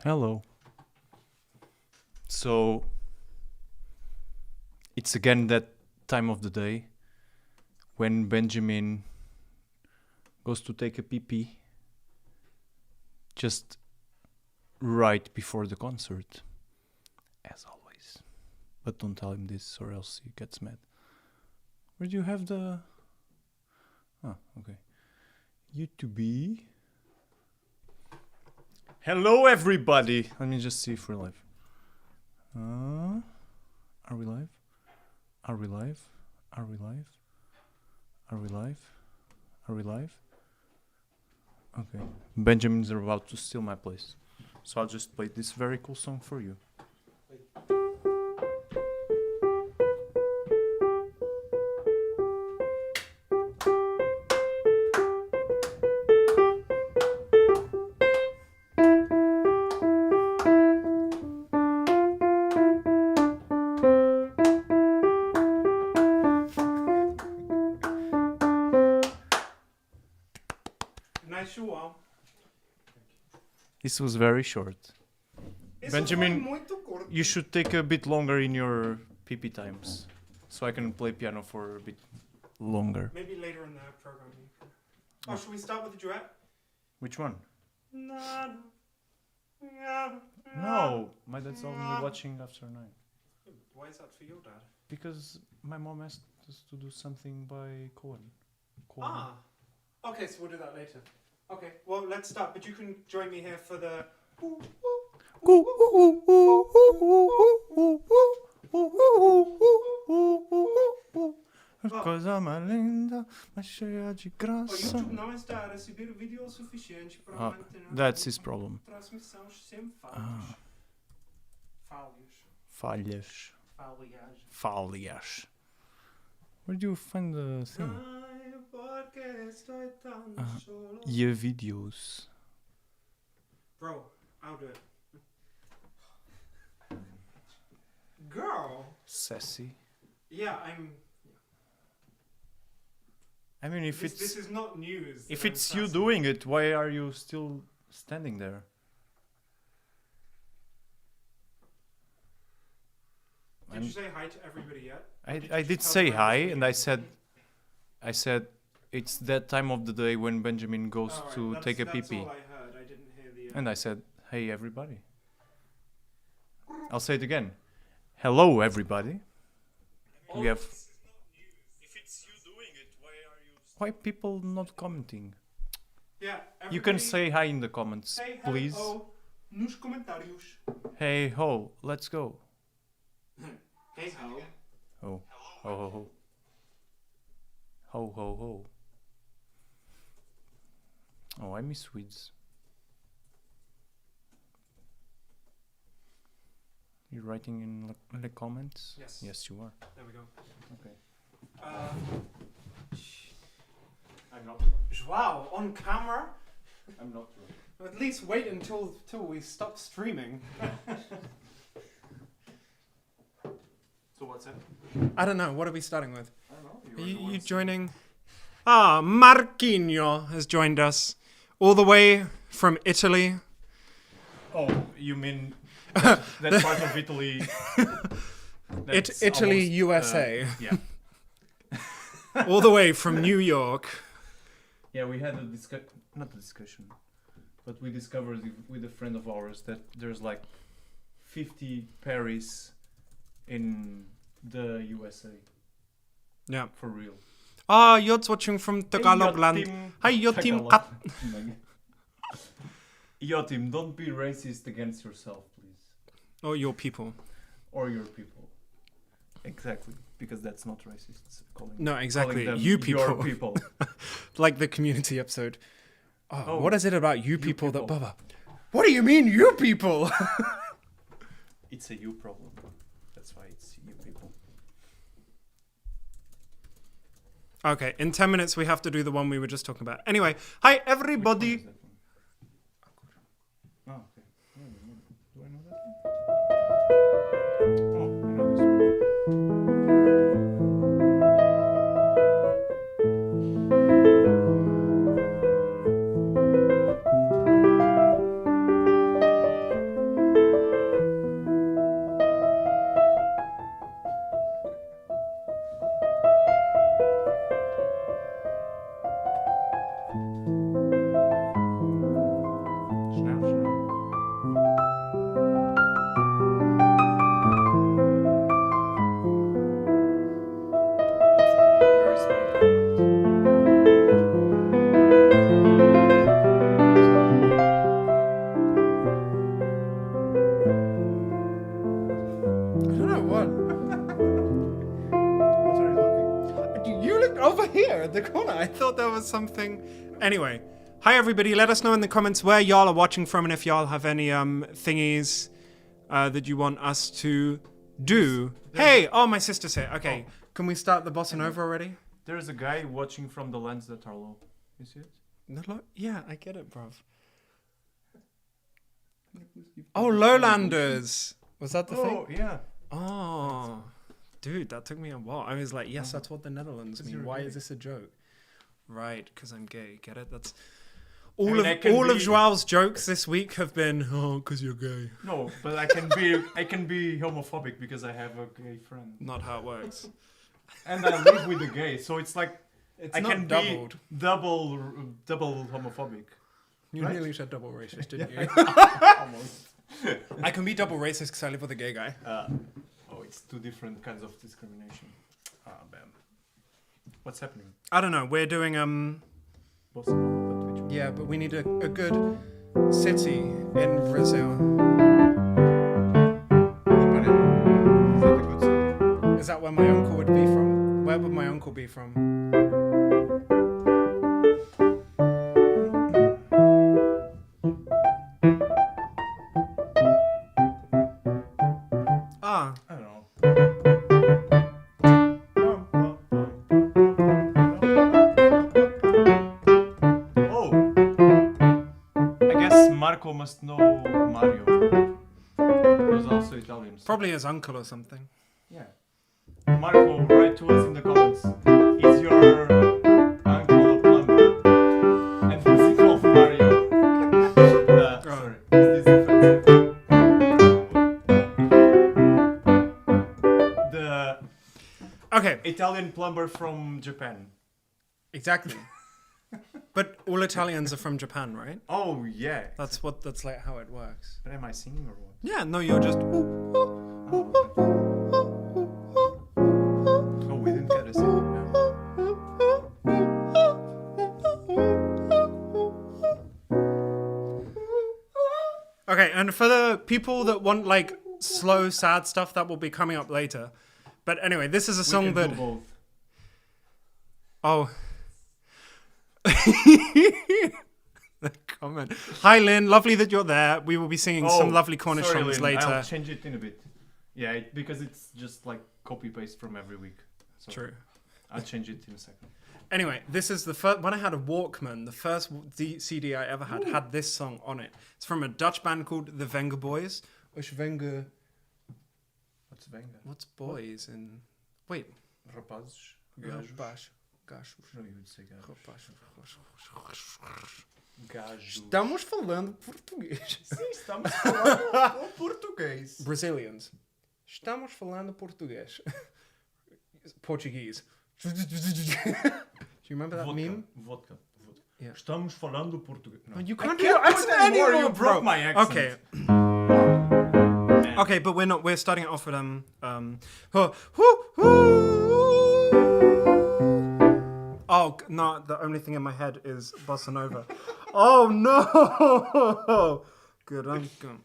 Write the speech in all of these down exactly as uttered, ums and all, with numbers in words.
Hello. So, it's again that time of the day when Benjamin goes to take a pee pee just right before the concert, as always. But don't tell him this, or else he gets mad. Where do you have the... Ah, okay. YouTube. Hello, everybody. Let me just see if we're live. Uh, are we live? Are we live? Are we live? Are we live? Are we live? Okay. Benjamin's about to steal my place. So I'll just play this very cool song for you. Nice show. This was very short. Benjamin, you should take a bit longer in your pee pee times, so I can play piano for a bit longer. Maybe later in the program. Oh, should we start with the duet? Which one? No, my dad's only watching after nine. Why is that for your dad? Because my mom asked us to do something by Cohen. Cohen. Ah. Okay, so we'll do that later. Okay, well, let's start, but you can join me here for the... Cosa mais linda, ma cheia de graça. O YouTube não está a receber vídeo suficiente para manter a transmissão sem falhas. Falhas. Falhas. Falhas. Falhas. Where do you find the thing? Ai, porque estou tão solo. Your videos. Bro, I'll do it. Girl. Sassy. Yeah, I'm... I mean, if it's... This is not news that I'm sassy. If it's you doing it, why are you still standing there? Did you say hi to everybody yet? I, I did say hi, and I said, I said, it's that time of the day when Benjamin goes to take a pee pee. All right, that's, that's all I heard. I didn't hear the, uh... And I said, "Hey, everybody." I'll say it again. Hello, everybody. We have... If it's you doing it, why are you... Why people not commenting? Yeah, everybody. You can say hi in the comments, please. Say hello nos comentários. Hey ho, let's go. Hey ho. Ho. Ho, ho, ho. Ho, ho, ho. Oh, I miss Swedes. You're writing in the, in the comments? Yes. Yes, you are. There we go. Okay. Uh, I'm not drunk. Joao, on camera? I'm not drunk. At least wait until, till we stop streaming. So what's it? I don't know. What are we starting with? I don't know. Are you, you joining? Ah, Marquinho has joined us all the way from Italy. Oh, you mean that, that part of Italy that's Italy, almost, uh, U S A. Yeah. All the way from New York. Yeah, we had a discu-, not a discussion, but we discovered with a friend of ours that there's, like, fifty Paris in the U S A. Yeah. For real. Ah, Yod's watching from Tagalogland. Hi, Yod Team Kat. Yotim, don't be racist against yourself, please. Or your people. Or your people. Exactly, because that's not racist. No, exactly. You people. Your people. Like the community episode. Oh, what is it about you people that bother? What do you mean, you people? It's a you problem. That's why it's you people. Okay, in ten minutes we have to do the one we were just talking about. Anyway, hi everybody. Which one is that one? Over here at the corner. I thought there was something. Anyway, hi everybody. Let us know in the comments where y'all are watching from and if y'all have any um thingies uh, that you want us to do. Hey, oh, my sister's here. Okay, can we start the bossa nova already? There's a guy watching from the lands that are low. You see it? No, look, yeah, I get it, bruv. Oh, Lowlanders. Was that the thing? Oh, yeah. Oh, dude, that took me a while. I was like, yes, that's what the Netherlands mean. Why is this a joke? Right, because I'm gay. Get it? That's all mean, of I can all of be- Joao's jokes this week have been, oh, because you're gay. No, but I can be I can be homophobic because I have a gay friend. Not how it works. And I live with a gay, so it's like It's I not can doubled. Be double double homophobic. You Right? Nearly said double racist, didn't you? Almost. I can be double racist because I live with a gay guy. Uh, oh, it's two different kinds of discrimination. Ah, bam. What's happening? I don't know. We're doing um. Bossa nova, but which one? Yeah, but we need a, a good city in Brazil. Ipanema. Is that a good city? Is that where my uncle would be from? Where would my uncle be from? Ah, I don't know. Oh! I guess Marco must know Mario. He was also Italian. So. Probably his uncle or something. Yeah. Marco, write to us in the comments. Is your uncle a plumber? And was he called Mario? Uh, sorry, is this offensive? The Okay. Italian plumber from Japan. Exactly. But all Italians are from Japan, right? Oh, yeah. That's what. That's like how it works. But am I singing or what? Yeah. No, you're just. Oh, we didn't get a singing. Okay, and for the people that want like slow, sad stuff, that will be coming up later. But anyway, this is a We song can that. Do both. Oh. The comment. Hi, Lynn. Lovely that you're there. We will be singing some Oh, lovely Cornish sorry, songs Lynn. later. I'll change it in a bit. Yeah, it, because it's just like copy paste from every week. So True. I'll change it in a second. Anyway, this is the first. When I had a Walkman, the first w- D- C D I ever had had this song on it. It's from a Dutch band called the Venga Boys. Which Venga? What's Venga? What's boys in? Wait. Rapazes. No, Gajos. Bash. Gajos. No, you would say gajos. Rapaz. Gajos. Estamos falando português. Sim, estamos falando português. Brazilians. Estamos falando português. Portuguese. Do you remember that Vodka. Meme? Vodka. Vodka. Yeah. Estamos falando português. No. Oh, you I can't do can't your do it accent anymore, anymore, you broke bro. My accent. Okay. Man. Okay, but we're not. We're starting it off with um um. Huh, whoo, whoo. Oh g- no! The only thing in my head is bossa nova. Oh no! Good, I'm good.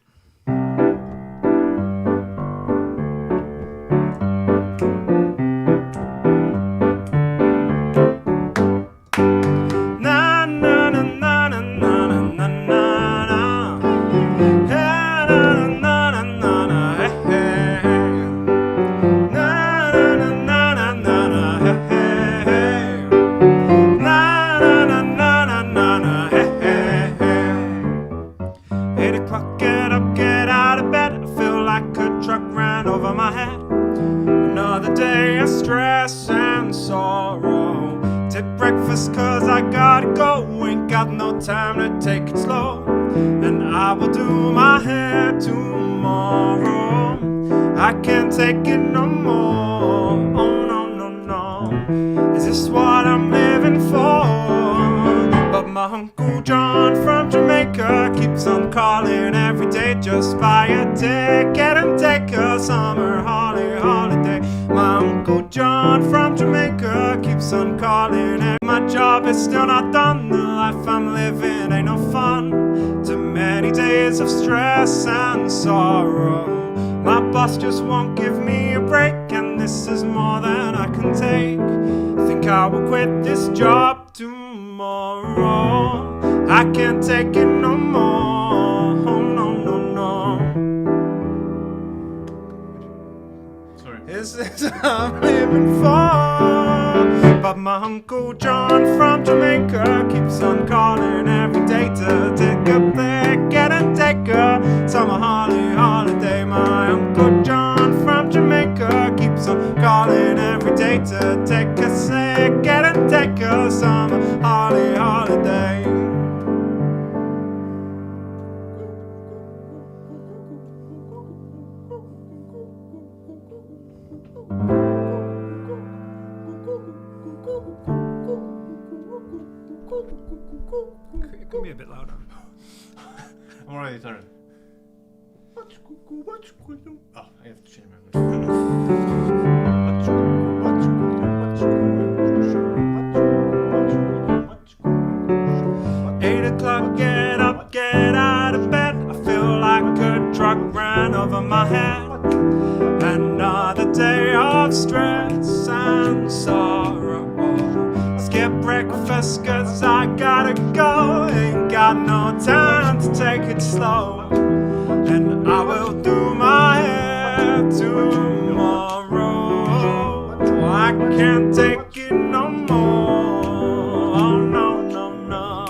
Eight o'clock, get up, get out of bed. I feel like a truck ran over my head. Another day of stress and sorrow. Tip breakfast 'cause I gotta go. Ain't got no time to take it slow. And I will do my hair tomorrow. I can't take it no more. Oh no, no, no. Is this what I'm living for? But my Uncle John from Jamaica keeps on calling every day. Just buy a ticket and take a summer holiday. My Uncle John from Jamaica keeps on calling, and my job is still not done. The life I'm living ain't no fun. Too many days of stress and sorrow. My boss just won't give me a break, and this is more than I can take. Think I will quit this job tomorrow. I can't take it no more. Oh, no, no, no. Sorry. This is what I'm living for. But my Uncle John from Jamaica keeps on calling every day to take a picket and take a summer holly holiday. My Uncle John from Jamaica keeps on calling every day to take a picket and take a summer holly holiday. It can be a bit louder. I'm already tired. Oh, I have to change my voice. Eight o'clock, get up, get out of bed. I feel like a truck ran over my head. Another day of stress and sorrow. Skip breakfast, 'cause I gotta go. Ain't got no time to take it slow. And I will do my hair tomorrow. I can't take it no more. Oh, no, no, no.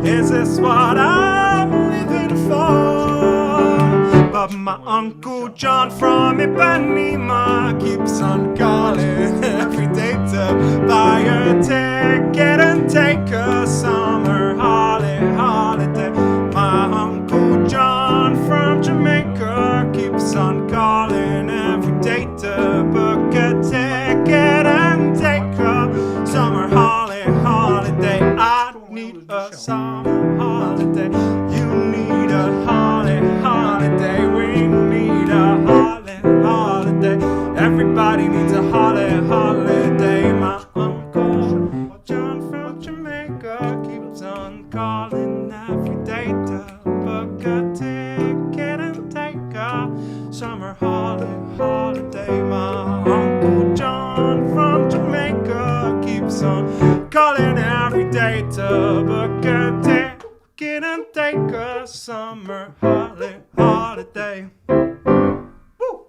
Is this what I'm living for? But my Uncle John from Ipanema keeps on calling every day to buy a ticket and take a summer holly holiday. My Uncle John from Jamaica keeps on calling every day to book a ticket and take a summer holly holiday. I need a summer holiday. You need a holly holiday. We need a holly holiday. Everybody needs a holly holiday. My Uncle John from Jamaica keeps on calling every day to book a ticket and take a summer holly holiday. My Uncle John from Jamaica keeps on calling every day to book a ticket and take a summer holly holiday. Woo!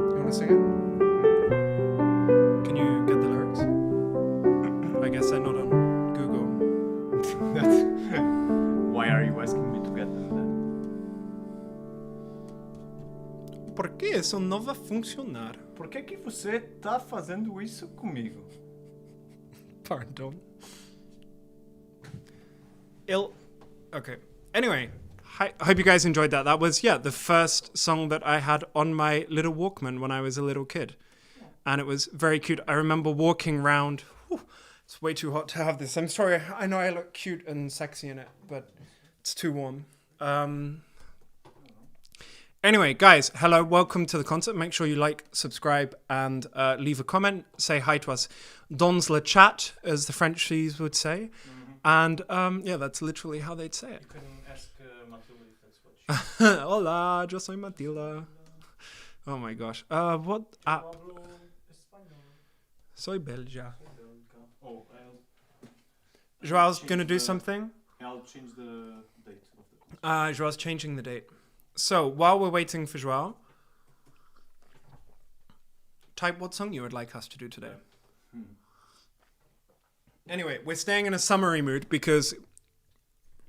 You want to sing it? Can you get the lyrics? I guess I'm not on Google. Why are you asking me to get them then? Porque isso não vai funcionar. Por que que você tá fazendo isso comigo? Pardon. Ill. Okay. Anyway, hi, I hope you guys enjoyed that. That was, yeah, the first song that I had on my little Walkman when I was a little kid. And it was very cute. I remember walking round. Whew, it's way too hot to have this. I'm sorry. I know I look cute and sexy in it, but it's too warm. Um, anyway, guys, hello, welcome to the concert. Make sure you like, subscribe, and uh, leave a comment. Say hi to us. Dans le chat, as the Frenchies would say. And um, yeah, that's literally how they'd say it. You can ask uh, Matilda if that's what she Hola, yo soy Matilda. Oh my gosh. Uh, what app? Soy belga. Oh, I'll Joao's gonna do something. I'll change the date of the concert. Uh, Joao's changing the date. So, while we're waiting for Joao, type what song you would like us to do today. Hmm. Anyway, we're staying in a summery mood because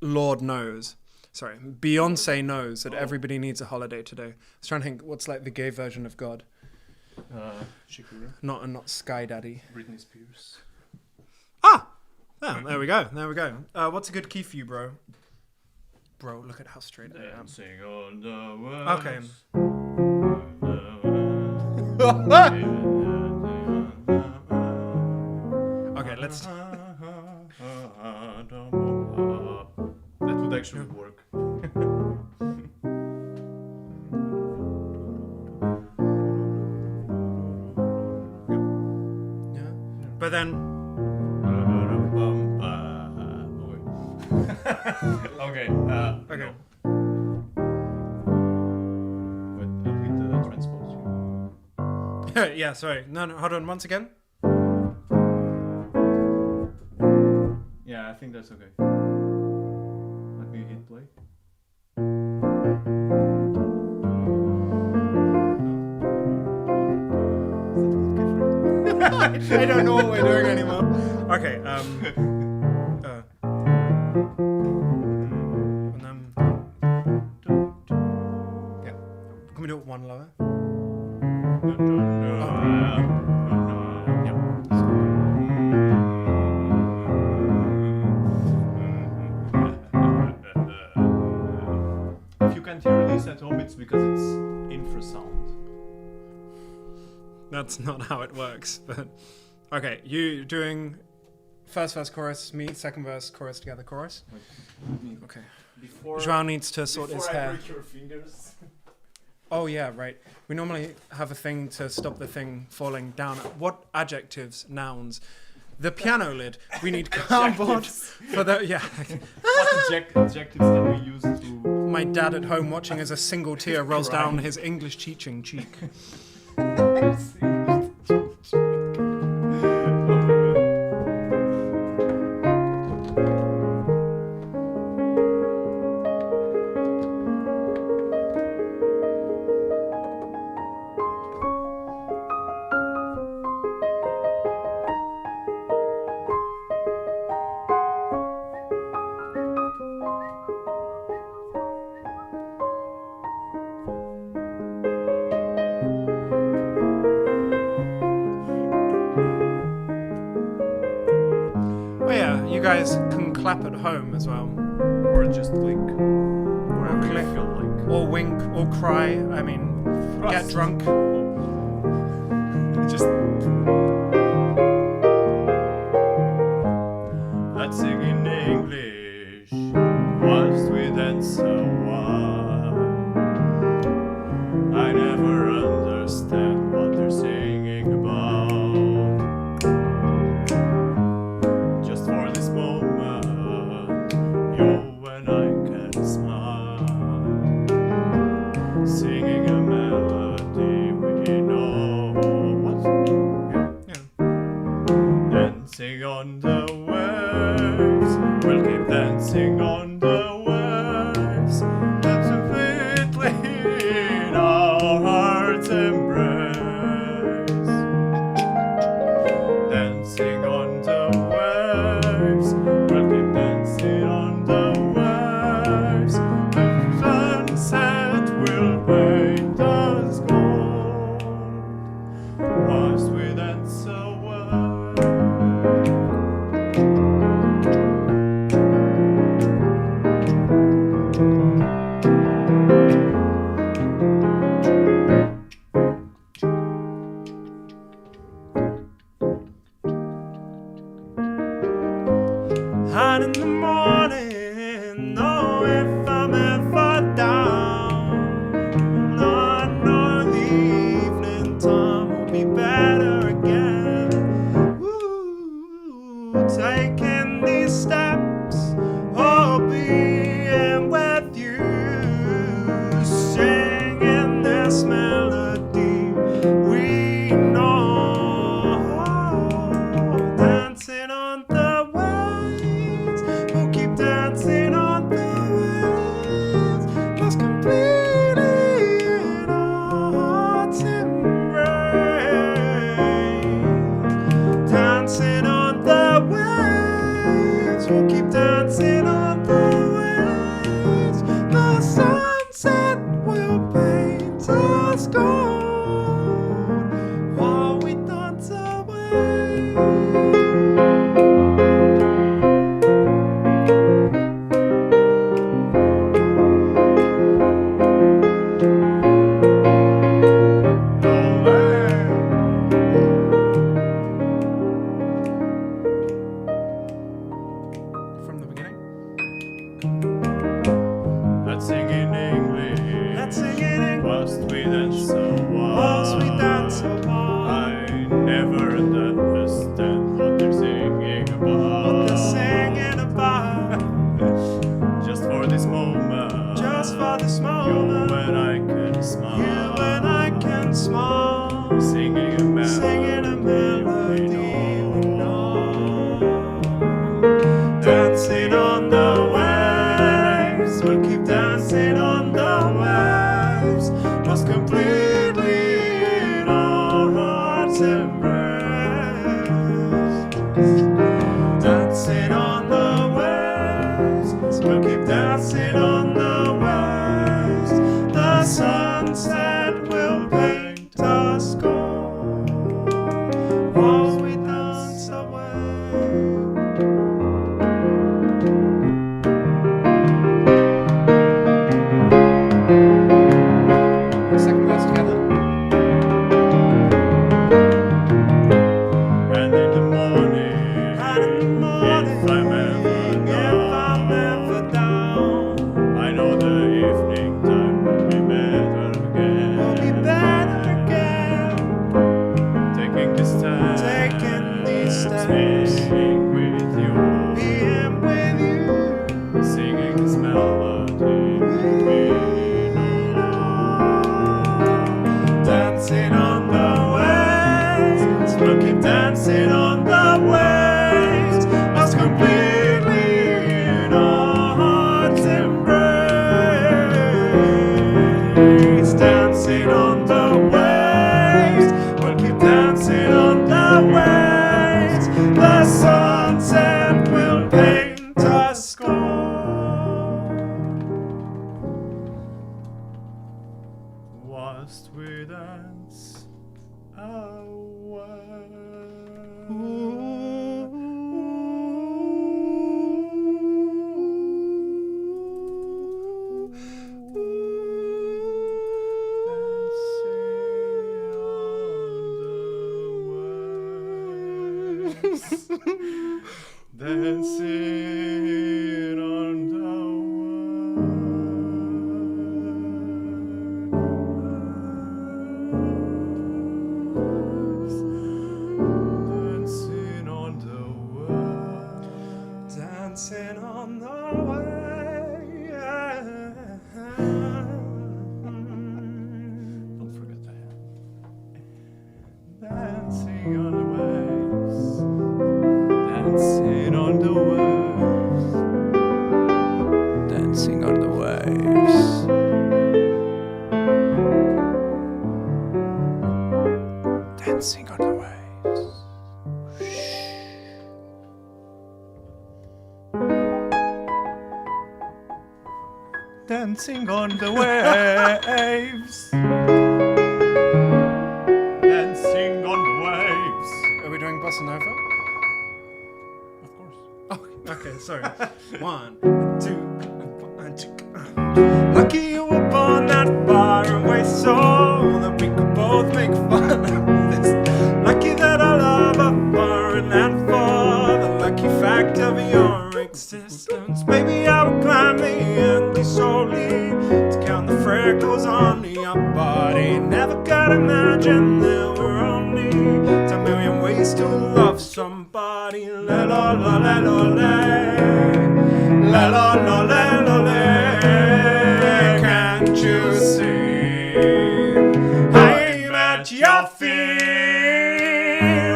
Lord knows. Sorry, Beyonce knows that everybody needs a holiday today. I was trying to think what's like the gay version of God. Uh, Shakira. Not, and not Sky Daddy. Britney Spears. Ah! Oh, there we go. There we go. Uh, what's a good key for you, bro? Bro, look at how straight I am. Dancing on the world. Okay. Okay, let's. That would actually work. Yeah. But then. Okay. Uh, okay. Oh, yeah, sorry. No, no, hold on, once again. Yeah, I think that's okay. Let me hit play. I don't know what we're doing anymore. Okay, um, uh, and then, yeah. Can we do it one lower? If you can't hear this at home, it's because it's infrasound. That's not how it works, but okay, you doing first verse, chorus, me, second verse, chorus together, chorus. Okay. Before, João needs to sort his hair. Break your fingers. Oh, yeah, right. We normally have a thing to stop the thing falling down. What adjectives, nouns? The piano lid. We need cardboard for the, yeah. What adject- adjectives can we use to... My dad at home watching as a single tear rolls down his English teaching cheek. Oh yeah, you guys can clap at home as well. Or just click. Or whatever you click, feel like. Or wink, or cry. I mean, get drunk. Just... Let's sing in English. Whilst we dance a while, I never understand what they're singing about. Just for this moment, you and I can smile, singing a melody we know. What? Yeah. Dancing on the waves, we'll keep dancing on the waves, that's a feeling our hearts embrace. Dancing on the waves, we'll keep dancing on the waves, the sunset will paint us gold. Whilst we dance away. And in the morning, oh, if I'm ever down, I know the evening time will be better again. Ooh, taking these steps, oh, being with you, singing this melody we know. Dancing on the waves, we'll keep dancing on the waves, lost completely in our hearts' embrace. Dancing on the waves, we'll keep dancing on the waves, the sunset will paint us gold while we dance away. From the beginning. Let's sing in English. Let's sing in English. Whilst we dance so wild. Whilst we dance so wild. I never understand what they're singing about. What they're singing about. Just for this moment. Just for this moment. You and I can smile. You and I can smile. Singing Just we dance away. Dancing on the waves. Dancing on the waves. Dancing on the waves. Dancing on the waves. Don't forget that. Dancing on the waves. Dancing on the waves. Dancing on the waves. Dancing on the waves. Dancing on the waves. Dancing on the waves. Are we doing bossa nova? Of course. Oh, okay, sorry. One, two, one, two. Lucky you were born that far away, so that we could both make fun of this. Lucky that our love are foreign and for the lucky fact of your existence. Baby, I would climb the Andes slowly to count the freckles on your body. Never could imagine there were only ten million ways to love somebody. La la la la la la. La la la la la la. Can't you see? I'm at your feet.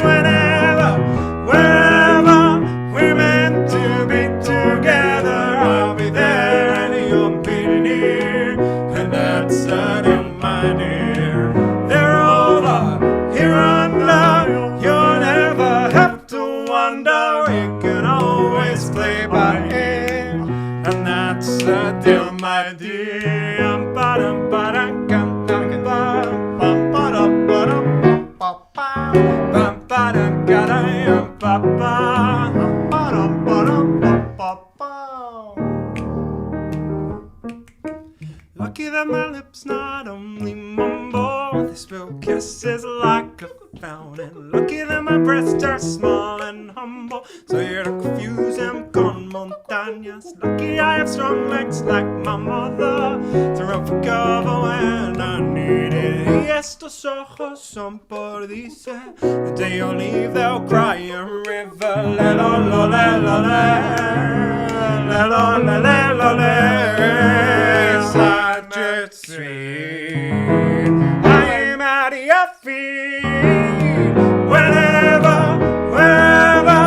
Whenever, wherever we're meant to be together, I'll be there and you'll be near. And that's the deal, my dear. They're over here and now. You'll never have to wonder. We can always play by ear. And that's the deal, my dear. Ba-dum, ba-dum, ba-dum, ba-dum, ba-dum, ba-dum. Lucky that my lips not only mumble, they spill kisses like a fountain. Lucky that my breasts are small and humble, so you don't confuse them con montañas. Lucky I have strong legs like my mother to run for cover when I need it. Y estos ojos son por dice, the day you leave, they'll cry a river. La la la la la la. La la la la la la. Such a treat. I'm at your feet. Whenever, wherever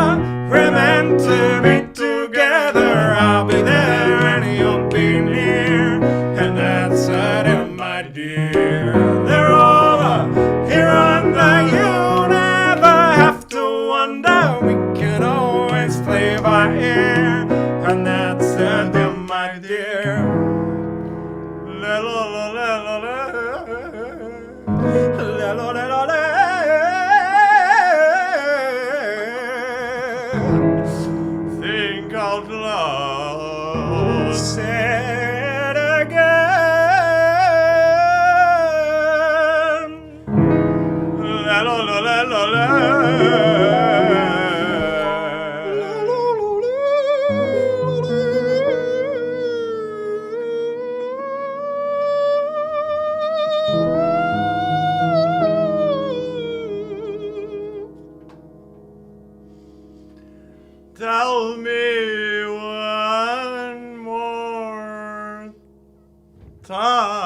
we're meant to be together, I'll be there and you'll be near. And that's it, my dear. They're over here and there. You never have to wonder. We can always play by ear. And that's it, my dear. La la la la la la. La la la la la. Think out loud. Say it again. La la la la la la. Tell me one more time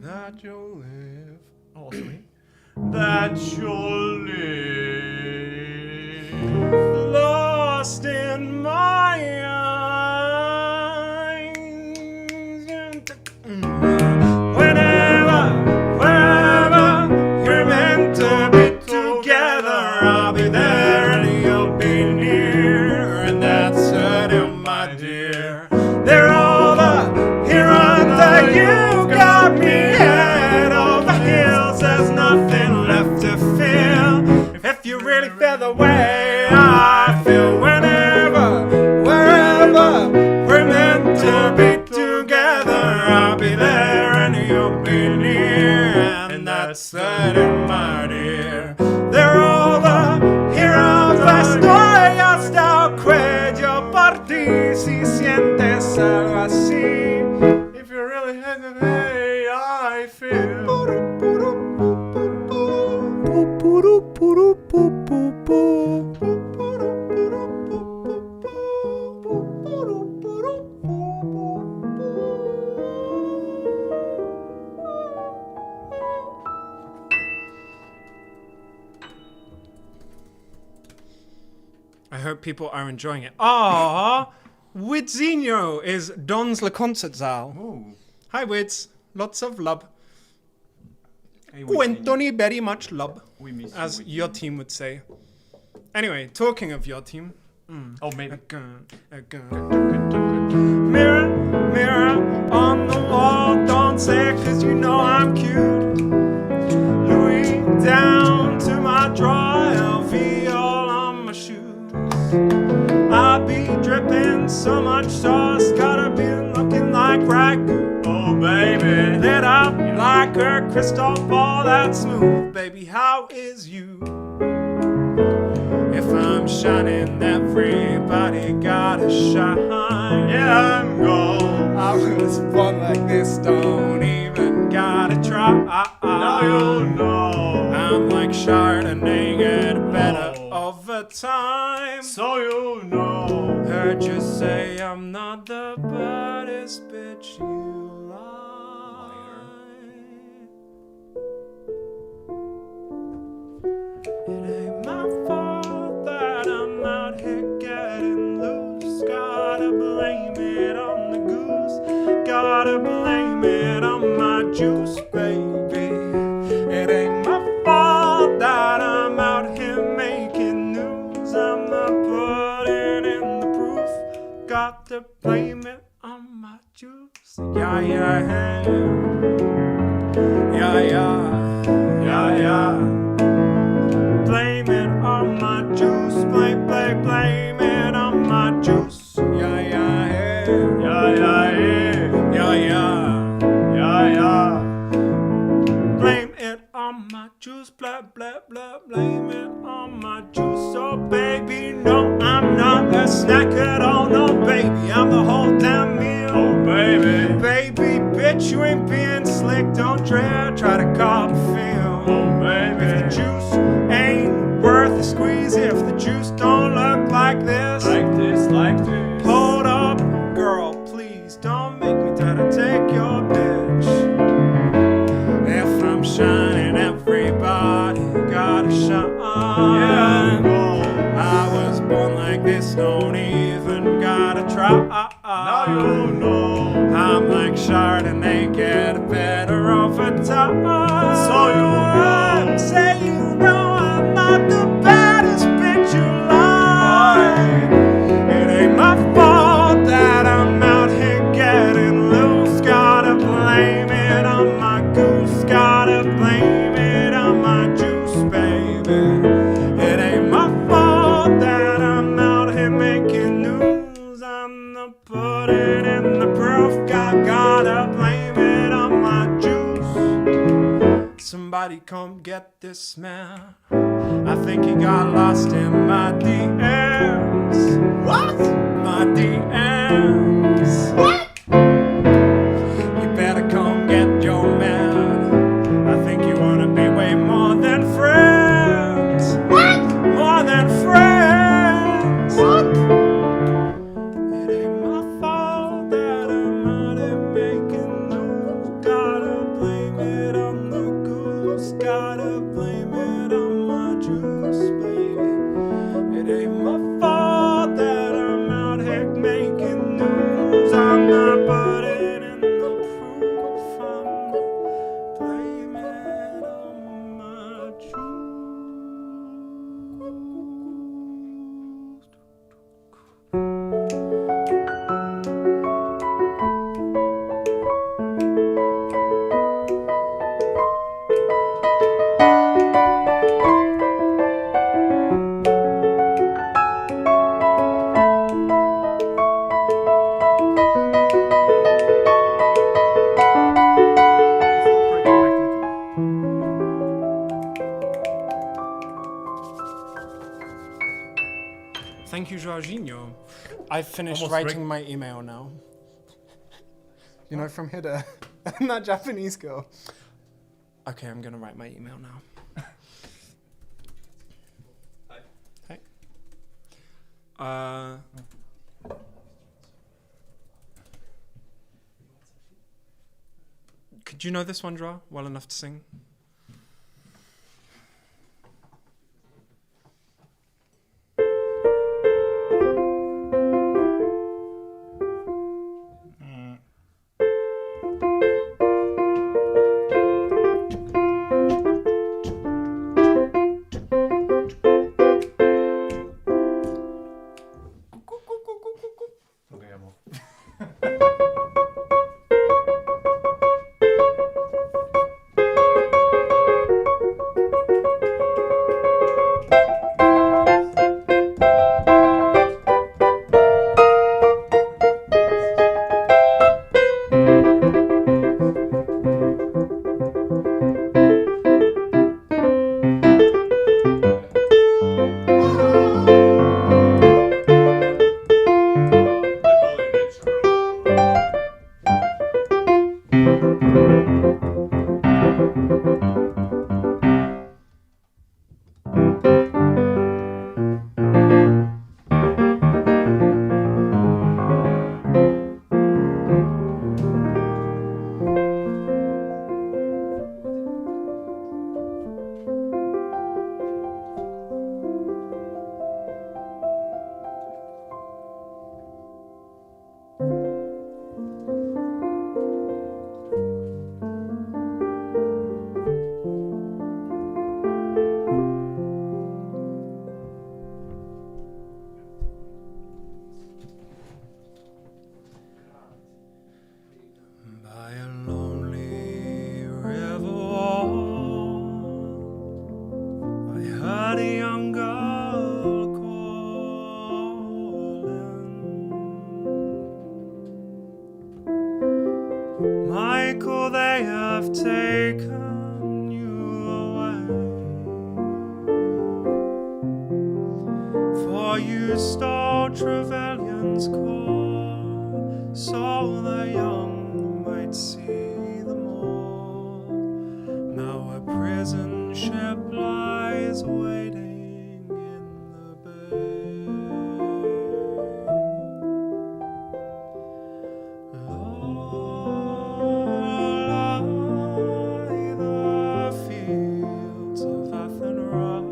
that you'll live. Oh, sorry. That you'll live. Lost in my eyes. Whenever, wherever we're meant to be together, I'll be there and you'll be near, and that's it, my dear. They're over here and there. You've got me, yeah. Been here and that's that in my ear. They're over here on Festoy, hasta quejo por ti si sientes algo así. If you really hate it, hey, I feel. I hope people are enjoying it. Ah, Widzinho is Don's Le Concert Zal. Ooh. Hi, Wids. Lots of love. Hey, Wids. Gwentoni very much love, we miss you, as Wids. Your team would say. Anyway, talking of your team. Mm. Oh, maybe. Again, again. Mirror, mirror on the wall, don't say 'cause you know I'm cute. Louis down to my draw, L V all on my shoes. I be dripping so much sauce, gotta be looking like ragu. Oh, baby, lit up like a crystal ball that's smooth. Baby, how is you? If I'm shining, everybody gotta shine. Yeah, I'm gold. I was born like this, don't even gotta try. No, you know. I'm like Chardonnay, get better over time. So you know. Heard you say I'm not the baddest bitch you like. It ain't my fault that I'm out here getting loose. Gotta blame it on the goose. Gotta blame it on my juice, baby. It ain't my fault that I'm out here making news. I'm not putting in the proof. Got to blame it on my juice. Yeah, yeah, yeah. Yeah, yeah. Yeah, yeah. Blame it on my juice. Blame, blame, blame it on my juice. Yeah, yeah, yeah. Yeah, yeah, yeah. Yeah, yeah. Yeah, yeah. Blame it on my juice, blah, blah, blah, blame it on my juice. Oh, baby, no, I'm not a snack at all. No, baby, I'm the whole damn meal. Oh, baby. Baby, bitch, you ain't being slick. Don't dare try to cop feel. Oh, baby. If the juice ain't worth a squeeze, if the juice don't look like this, like this, like this. Hold up, girl, please. Don't make me try to take your bitch. If I'm shining, everybody gotta shine. Yeah, I'm gold. I was born like this, don't even gotta try. No, you know. I'm like Chardonnay, get better over time. So you know. Say you know I'm not the baddest bitch you like. It ain't my fault that I'm out here getting loose. Gotta blame it on my goose. Gotta blame it on my juice, baby. It ain't my fault that I'm out here making news. I'm not putting in the proof. Got, gotta blame it on my juice. Somebody come get this man. I think he got lost in my D Ms. What? My D Ms. What? You better come get your man. I think you wanna be way more than friends. What? More than friends. What? It ain't my fault that I'm out here making news. Gotta blame it on the goose. Gotta blame it on my juice, baby. It ain't my fault that I'm out here making news. I'm not Jorginho. I've finished writing my email now. You know, from Hida. That Japanese girl. Okay, I'm gonna write my email now. Hey. Uh, could you know this one, Joa, well enough to sing? By a lonely river wall, I heard a young girl calling. Michael, they have taken you away. For you stole Trevelyan's cord, so the young might see the more. Now a prison ship lies waiting in the bay. Lie the fields of Athenry,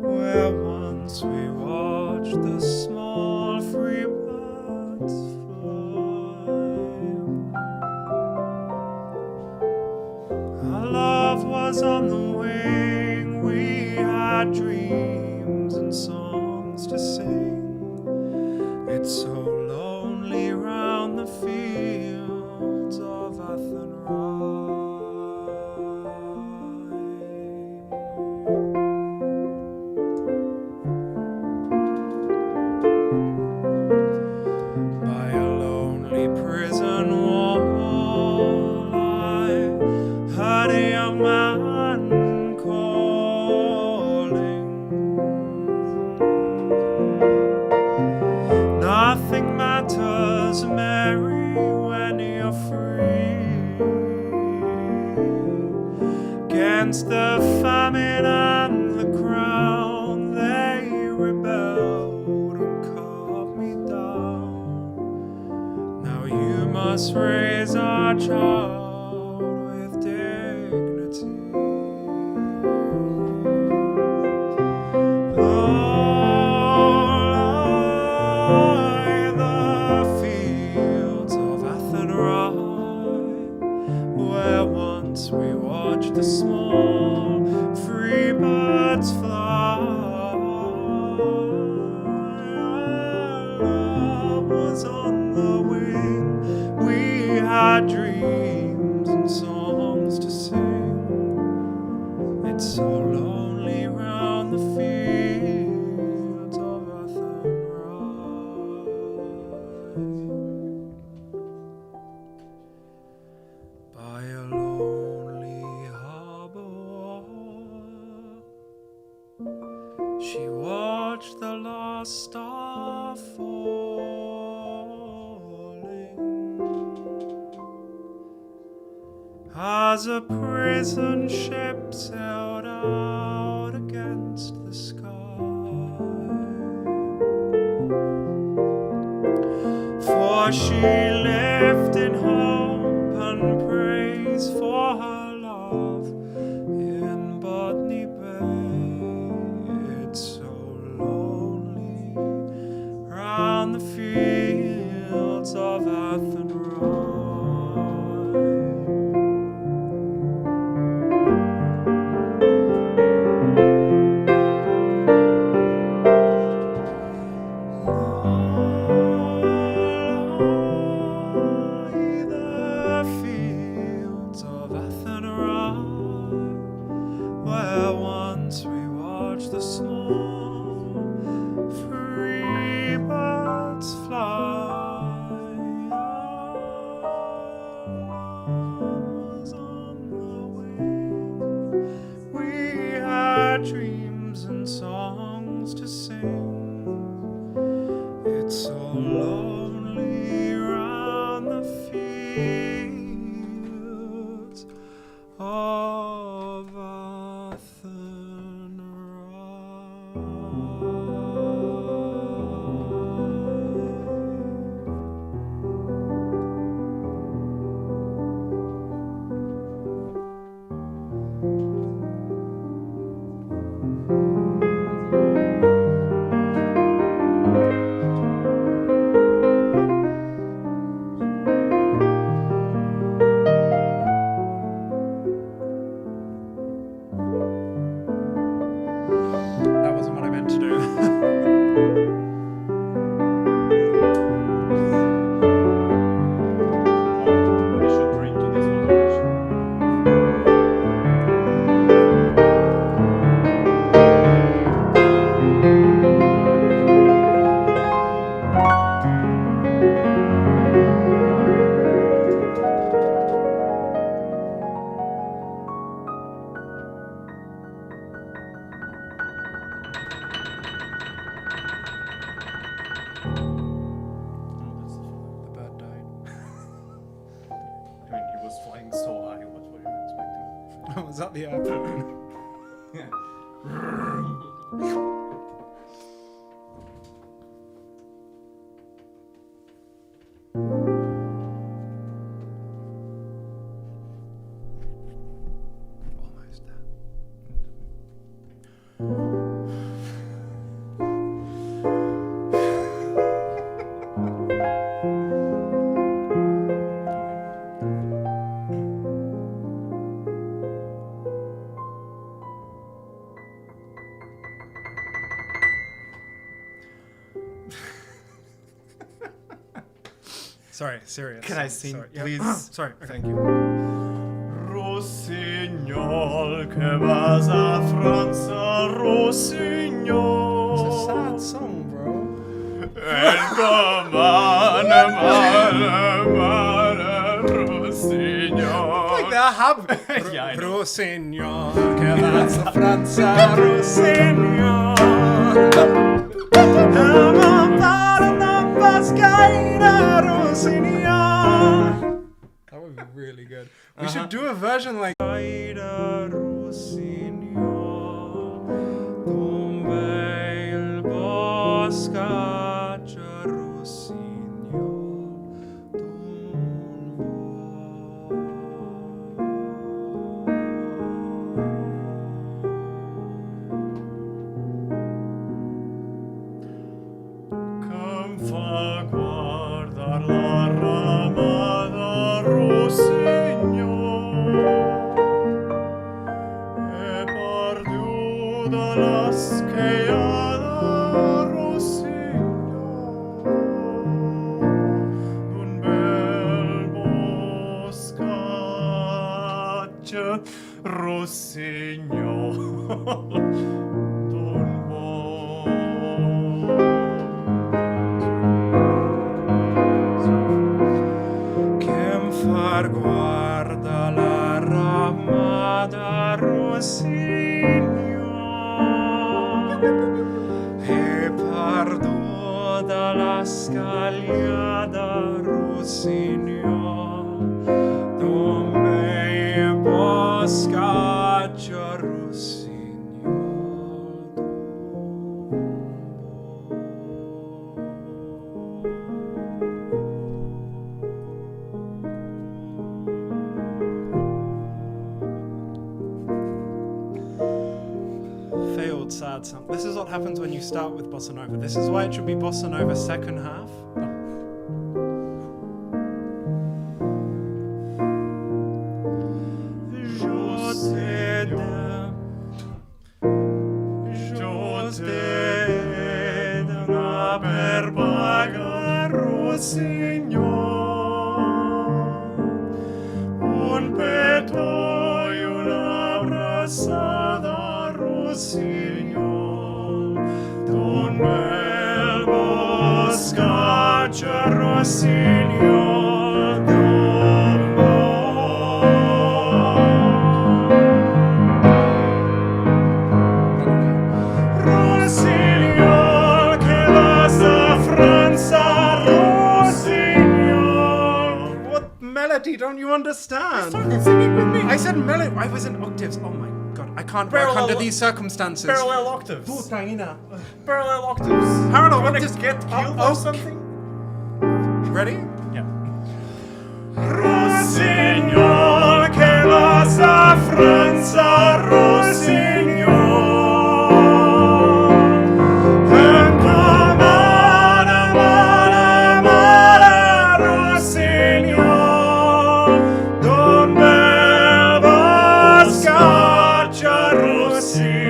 where once we watched the small free birds fly. Our love was on the wing, we had dreams and songs to sing. It's so lonely round the fields of Athenry. By a lonely prison wall, I heard a young man calling. Nothing matters, Mary, when you're free. Against the famine and the crown, they rebelled and cut me down. Now you must raise our child with dignity. Lie the fields of Athenry, where once we watched the small free birds fly. Our love was on the wing, we had dreams and songs to sing. It's so lonely round the fields of Athenry. By a lonely harbour wall, she watched the light. Star falling as a prison ship sailed out against the sky. For she lived in hope and praise for her love in Botany Bay. It's so lonely round the fields of Athenry. Lie the fields of Athenry, where once we watched the small free birds fly. Our love was on the wing. We had dreams and songs to sing. It's so lonely round the fields of Athenry. That wasn't what I meant to do. Oh, that's the, the bird died. I mean, he was flying so high. What were you expecting? Was that the airplane? Yeah. Almost there. Sorry, serious. Can I sing, sorry, yeah, please? Sorry. Okay. Thank you. Rossignol, que vas a França, Rossignol. It's a sad song, bro. El comane male, male, Rossignol. Like that happened. Yeah, I know. Rossignol, que vas a França, Rossignol. Aman para na pas gaire, Rossignol. That would be really good. We should do a version like Gaire, Rossignol, d'un bel boscatge, Rossignol. Que'm fa guardar la ramada, Rossignol, e perduda la squiada, Rossignol, d'un bel boscatge, Rossignol, d'un bel. Que'm fa guardar la ramada, Rossignol, e Perduda la scagliada, Rossignol, dome boscacia, Rossignol. Failed sad song. This is what happens when you start with bossa nova. This is why it should be bossa nova second half. Yo te dona per paga, Rossignol, un peto e una brassada, Rossignol, d'un bel boscacia, Rossignol, d'un bel Rossignol, che vas a Fransa, Rossignol. What melody don't you understand? You started singing with me. I said melody. I was in octaves. Oh my God. I can't work under these circumstances. Parallel octaves. Puta ina. Parallel octaves. Parallel octaves. Get killed or something? Ready? Yeah. Rossignol, che vas a Fransa, Rossignol. Enta mala, mala, mala, Rossignol. D'un bel boscacia, Rossignol.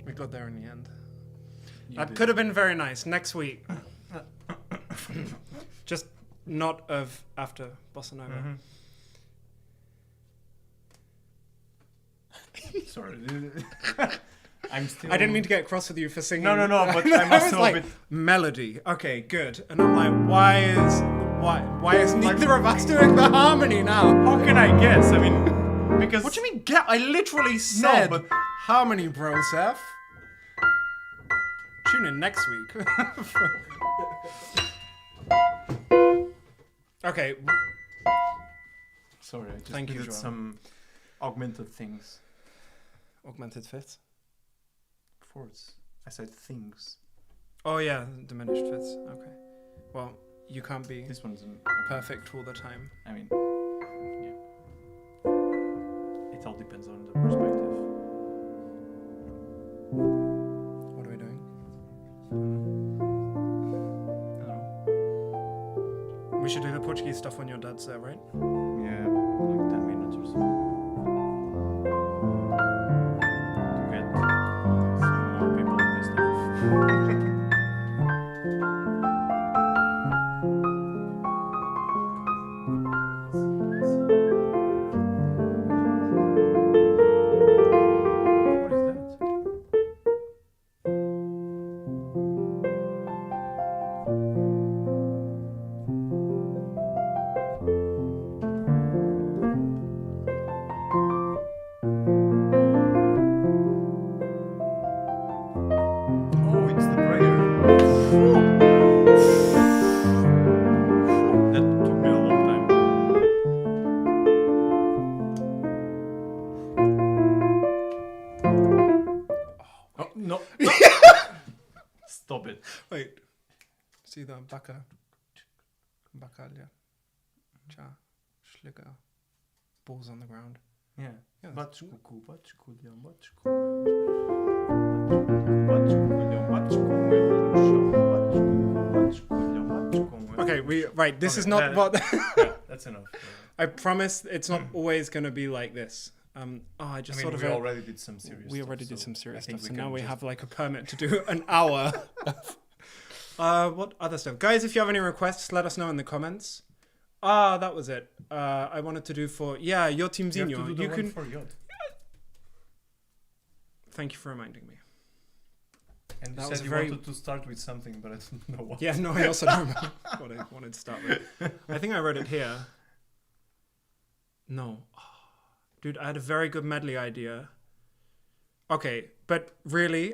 We got there in the end. That could have been very nice. Next week. Just not of after bossa nova. Sorry. I'm still I didn't mean to get cross with you for singing. No, no, no, but I must know a bit. Melody. Okay, good. And I'm like, why is why why is neither of us doing the harmony now? How can I guess? I mean, because what do you mean get? I literally said harmony, bro, Seth. Tune in next week. Okay. Sorry, I just Thank you, needed Joel. Some augmented things. Augmented fifths? Fourths. I said things. Oh yeah, diminished fifths. Okay. Well, you can't be This one's in perfect all the time. I mean, yeah. It all depends on the perspective. What are we doing? I don't know. We should do the Portuguese stuff when your dad's there, right? Yeah, like ten minutes or so. To get some more people in this stuff. What is that? Oh, it's the prayer. That took me a long time. Oh, no. Stop it. Wait. See the baka. Bakalia. Cha. Schlicker. Balls on the ground. Yeah. Yeah, that's Bachkuku, bachkuku, bachkuku. Bachkuku, bachkuku, bachkuku. Okay, we, right, this is not what. Yeah, that's enough. I promise it's not always going to be like this. Um, oh, I just I mean, sort of, we uh, already did some serious we stuff, already did so some serious I think stuff, we so can now we just have, like, a permit to do an hour. Uh, what other stuff? Guys, if you have any requests, let us know in the comments. Ah, that was it. Uh, I wanted to do for, yeah, your team's. You have to do the one for your. Thank you for reminding me. And you said you wanted to start with something, but I don't know what. Yeah, no, I also don't remember what I wanted to start with. I think I wrote it here. No. Dude, I had a very good medley idea. Okay, but really,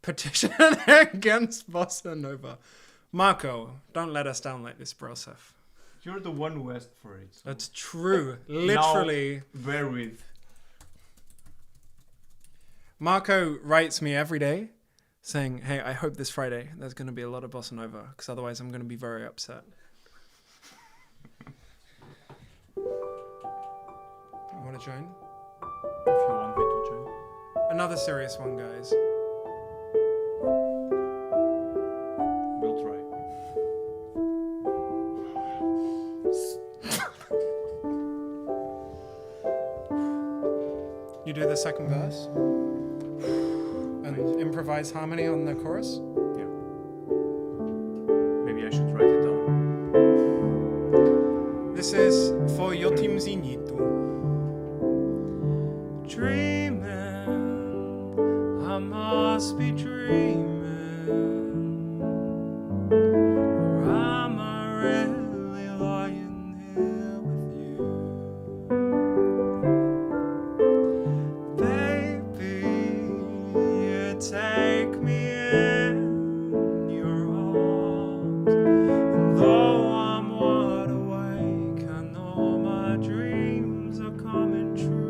petition against bossa nova. Marco, don't let us down like this, broseph. You're the one who asked for it, so. That's true. Literally. Now, bear with. Marco writes me every day saying, "Hey, I hope this Friday there's gonna be a lot of bossa nova, 'cause otherwise I'm gonna be very upset." You wanna join? If you want me to join. Another serious one, guys. We'll try. You do the second verse and improvise harmony on the chorus? Yeah. Maybe I should write it down. This is for Yotim Zinitu. Dreaming, I must be dreaming. Or am I really lying here with you? Baby, you take me in your arms, and though I'm wide awake, I know my dreams are coming true.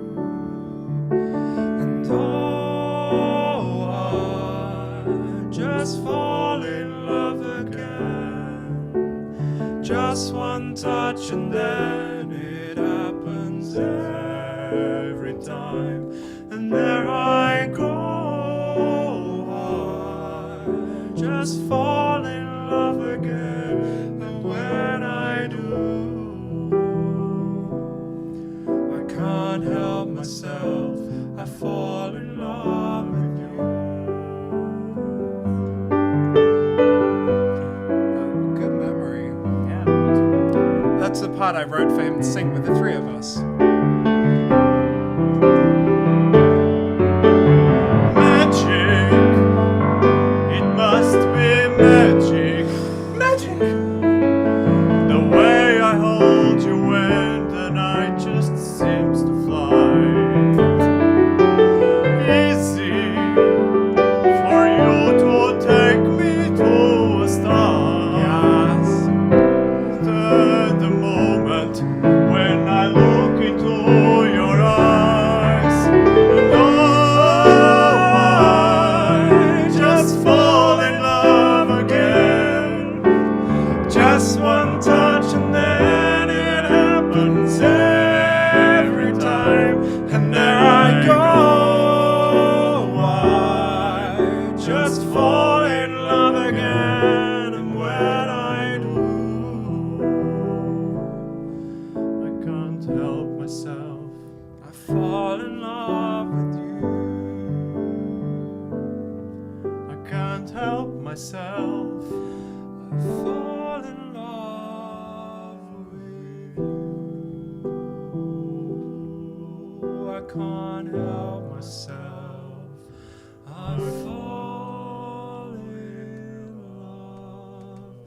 And oh, I just fall in love again. Just one touch and then it happens every time. And there I go, I just fall in love again. And when I do, I can't help myself, I fall in love with you. Good memory. Yeah, that's the part I wrote for him to sing with the three of us. Magic, it must be magic. Magic. The way I hold you when the night just seems to fly. Easy for you to take me to a star. Yes. The, the moment when I look into your eyes, and oh, I just fall in love again. Just one touch and then it happens every time. And there I go, I just fall in love again. And when I do, I can't help myself. I fall in love with you. I can't help myself. I fall in love with you. I can't help myself. I fall in love with you.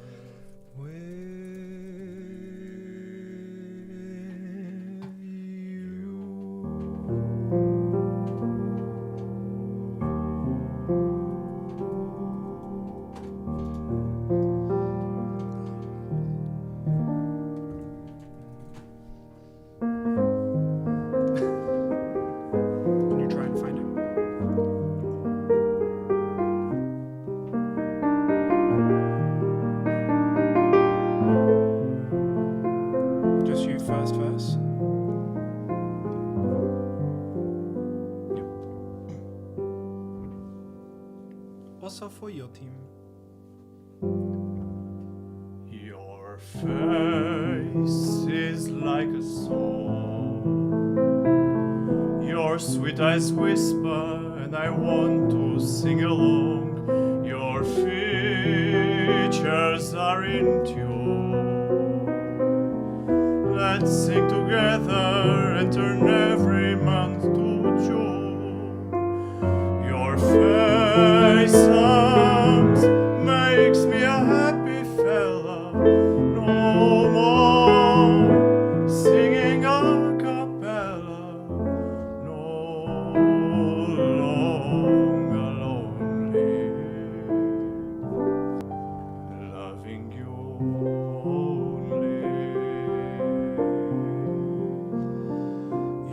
Can you try and find it? Just you first verse. Yep. Also for your team. You Your face is like a song. Your sweet eyes whisper, and I want to sing along. Your features are in tune. Let's sing together and turn every month to June. Your face makes me a happy fella. No more singing a cappella. No longer lonely. Loving you only.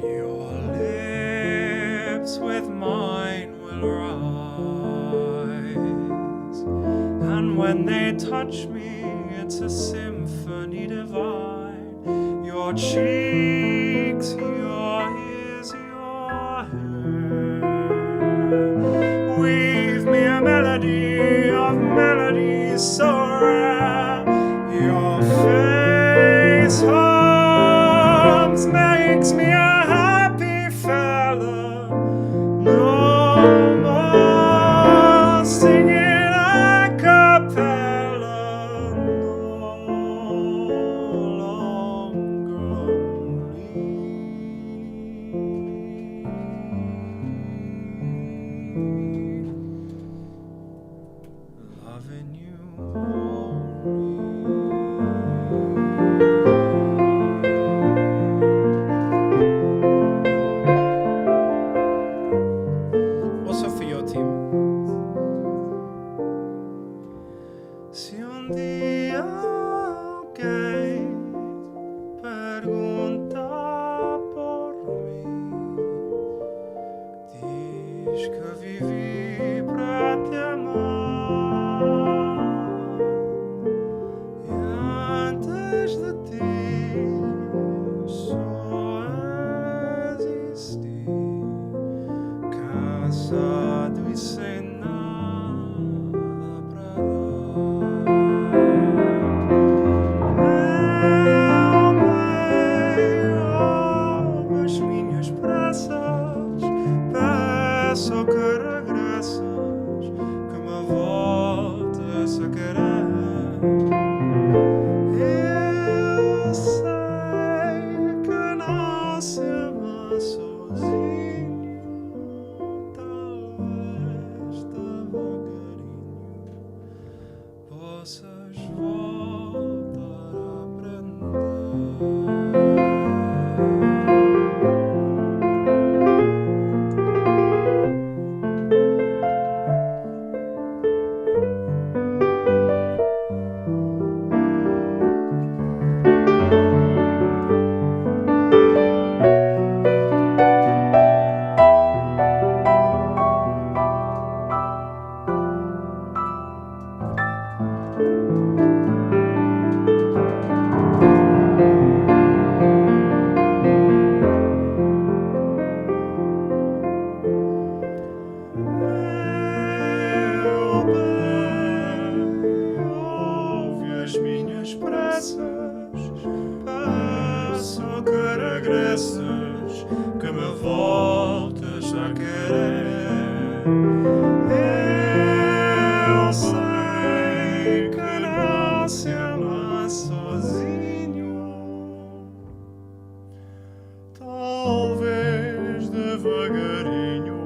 Your lips with mine will rise, and when they touch me, it's a symphony divine. Your cheeks, your ears, your hair weave me a melody of melodies so rare. Your face hums, makes me a happy fella. No more singing a cappella, no longer lonely. Loving you only. Oso for your team. Si un día alguien pregunta por mí, digo que viví para te amar. Y antes de ti solo existí, cansado y sin nada para dar. Meu bem, ouve as minhas preces, peço que regresses, que me voltes a querer. Eu sei que não se ama sozinho, talvez devagarinho possas voltar a aprender. Meu bem, ouve as minhas preces, peço que regresses, que me voltes a querer. Eu sei que não se ama sozinho. Talvez devagarinho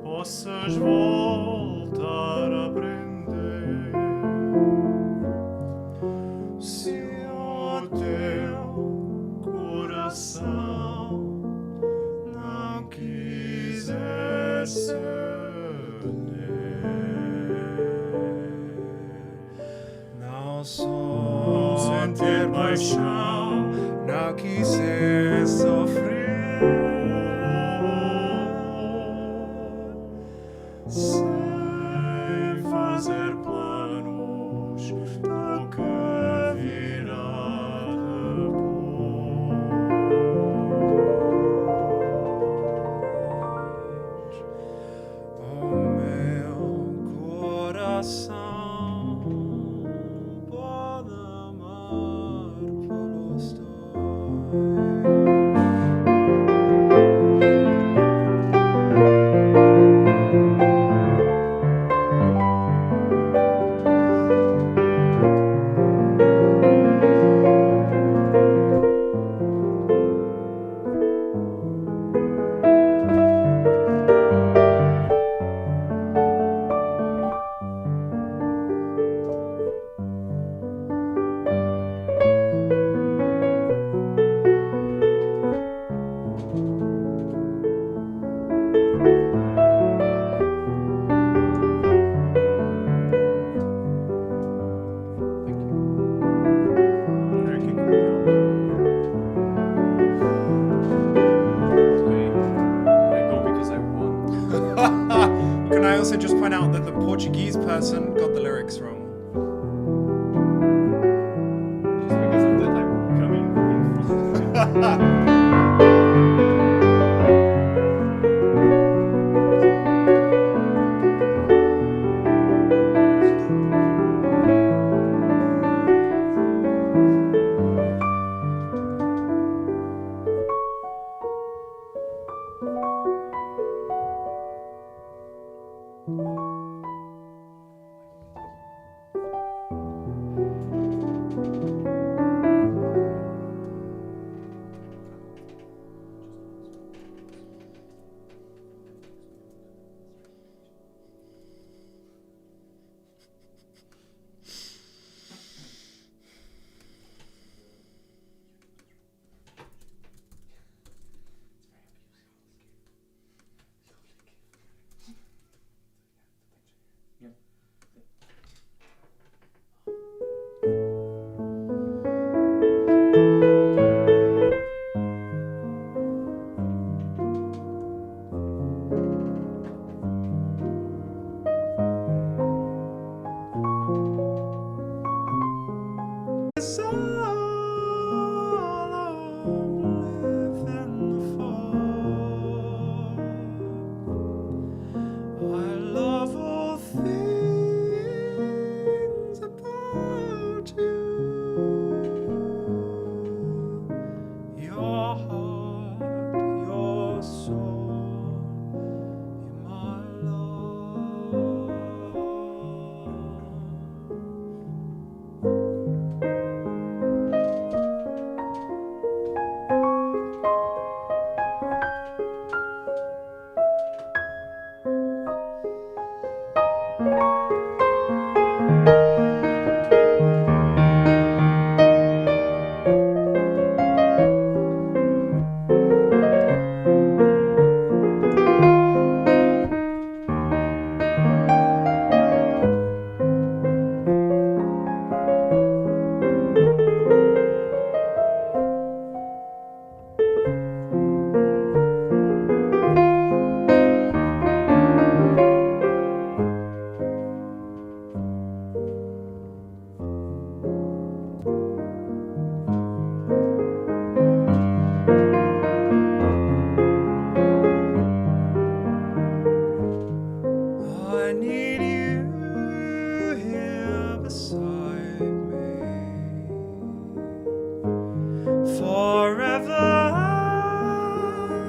possas voltar a aprender. Se o teu coração não quiser ceder, não só sentir paixão, não quiser sofrer. Sem fazer planos do que virá depois. O meu coração pode To just point out that the Portuguese person got the lyrics wrong. It's all I'm living for. I love all things about you. Your heart, your soul, you're my love. I need you here beside me. Forever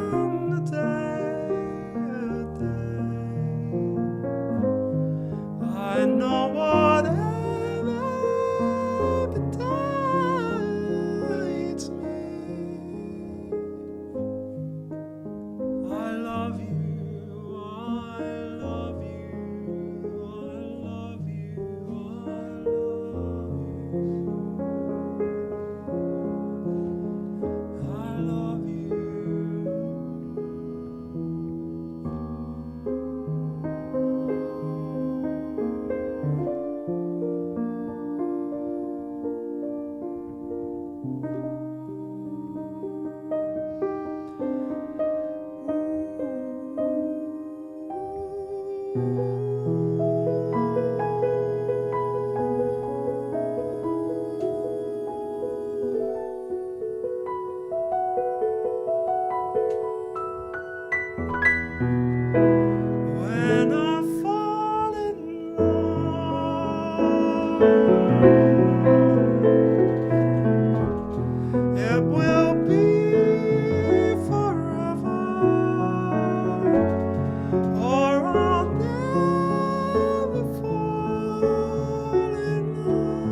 and a day, a day. I know whatever betides me. I love you, I love you, I love you, I love you. I love you. When I fall in love, it will be forever, or I'll never fall in love.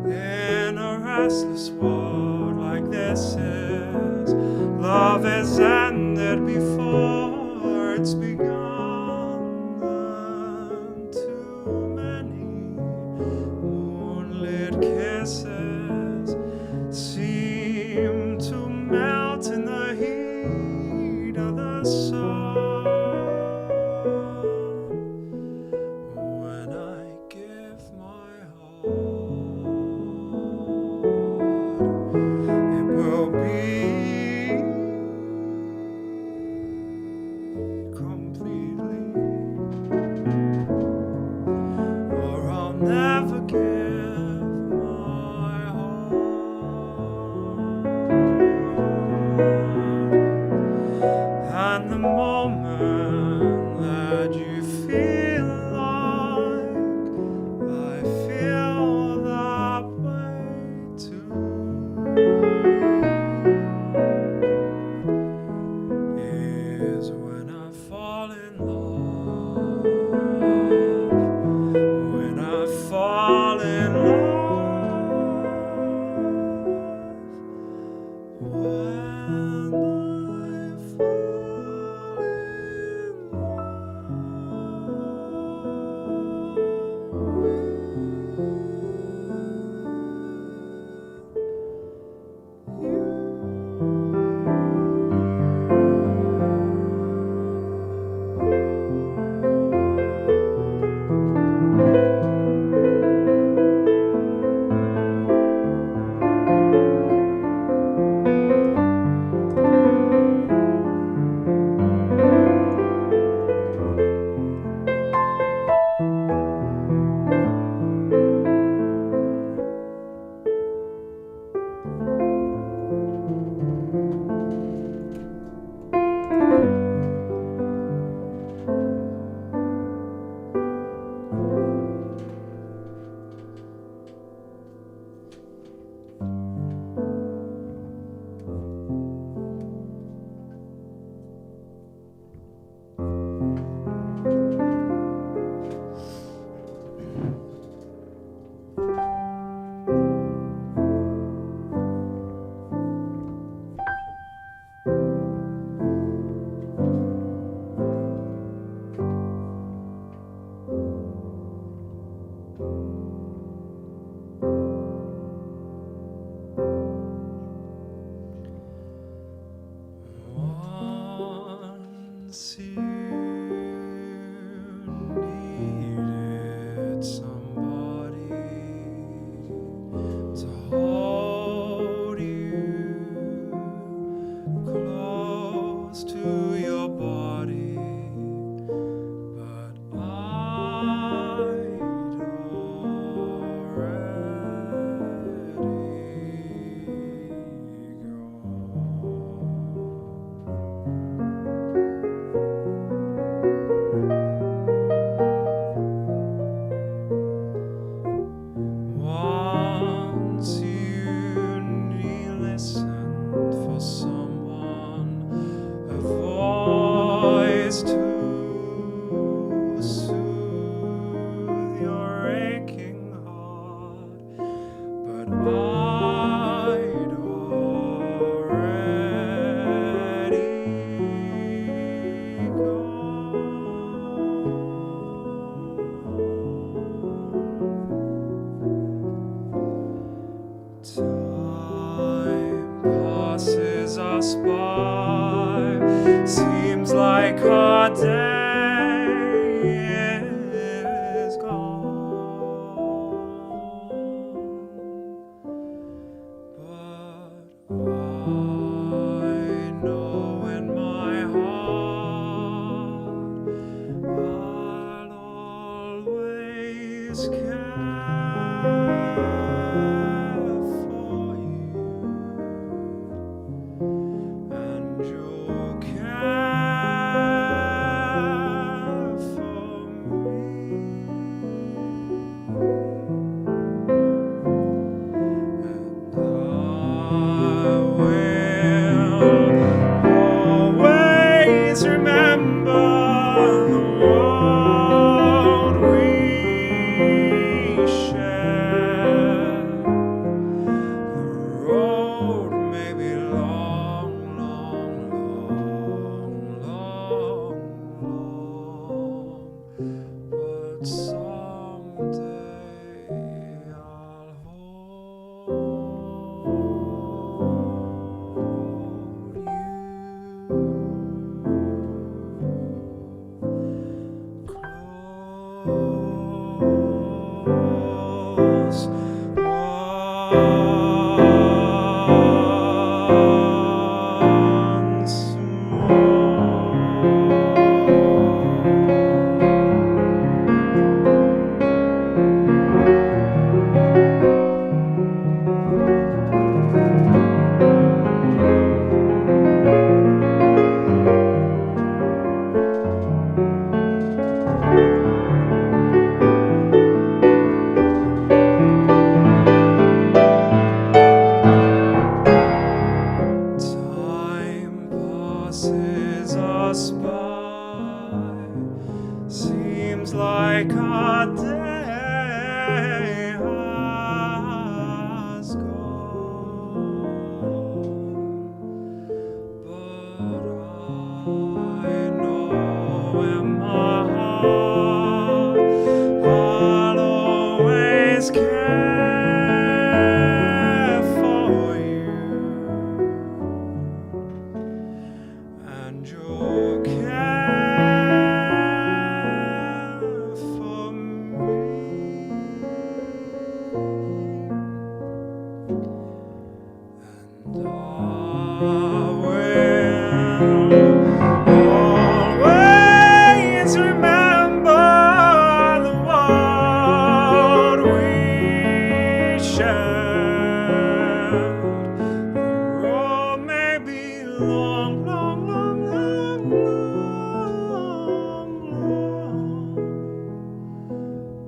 In a restless world like this is, love is ended before it's begun. And too many moonlit kisses seem to melt in the heat of the sun. When I give my heart Our day is gone, but I know in my heart I'll always care for you, and you'll care for me. And I will always remember the road we shared. The road may be long, long, long, long, long, but someday I'll hold you close once more. Time passes us by. Seems like our day has gone, but I know in my heart I'll always care for you, and you'll care for me. And I will always remember the world we shared. The road may be long, long, long, long, long, long,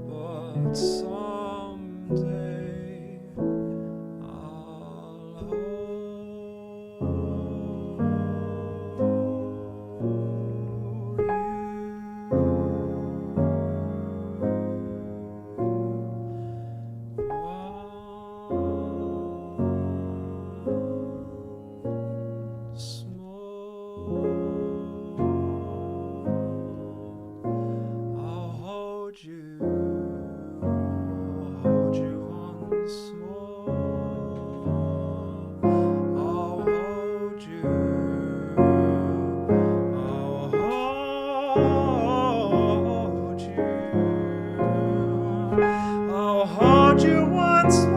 but someday I'll hold you once more. I'll hold you, I'll hold you once more. I'll hold you, I'll hold you. I'll hold you once more.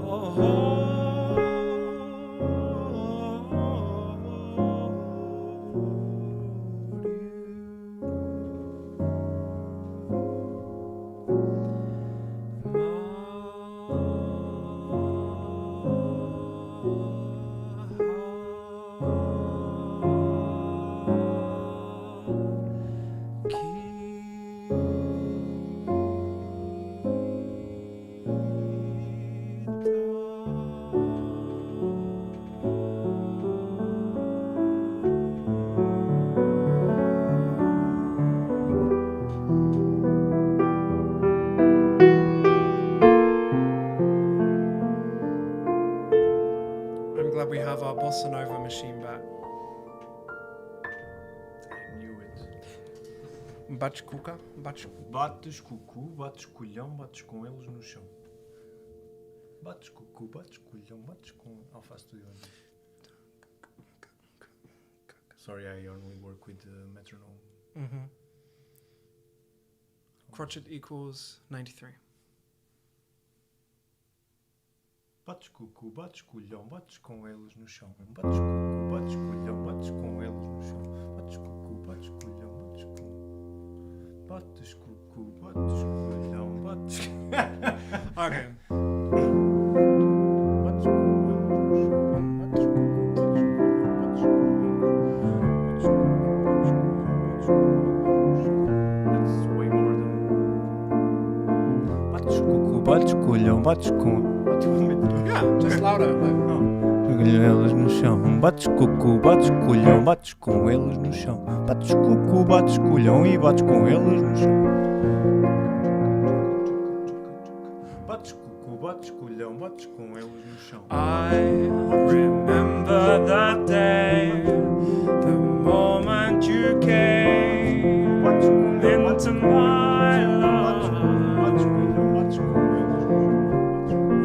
I'll hold you. I'm glad we have our bossa nova machine back. I knew it. Bate kuka, bate... Bate kuku, bate kulhão, bate com eles no chão. Batch cuckoo, batch coulon, batch con. How fast do you want this? Sorry, I only work with the metronome. Mm-hmm. Crotchet equals ninety-three. Batch cuckoo, batch coulon, batch con elos no son. Batch cuckoo, batch coulon, batch con elos no son. Batch cuckoo, batch coulon, batch con. Batch cuckoo, batch coulon, batch. Okay. Batch cuckoo, batch coulon, batch con. That's way more than. Batch cuckoo, batch coulon, batch con. What do you want me to do? Yeah, just louder. Like, oh. Elos no son. Batch cuckoo, batch coulon, batch con elos no son. Batch cuckoo, batch coulon, y batch con elos no son. Batch cuckoo, batch coulon, batch con elos no son. I remember that day, the moment you came into my life.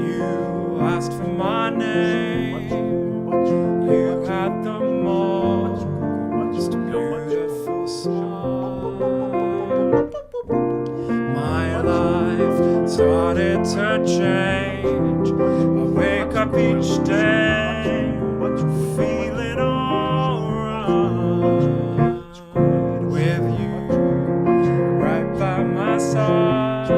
You asked for my name. You had the most beautiful smile. My life started to change. I wake up each day feeling alright with you right by my side.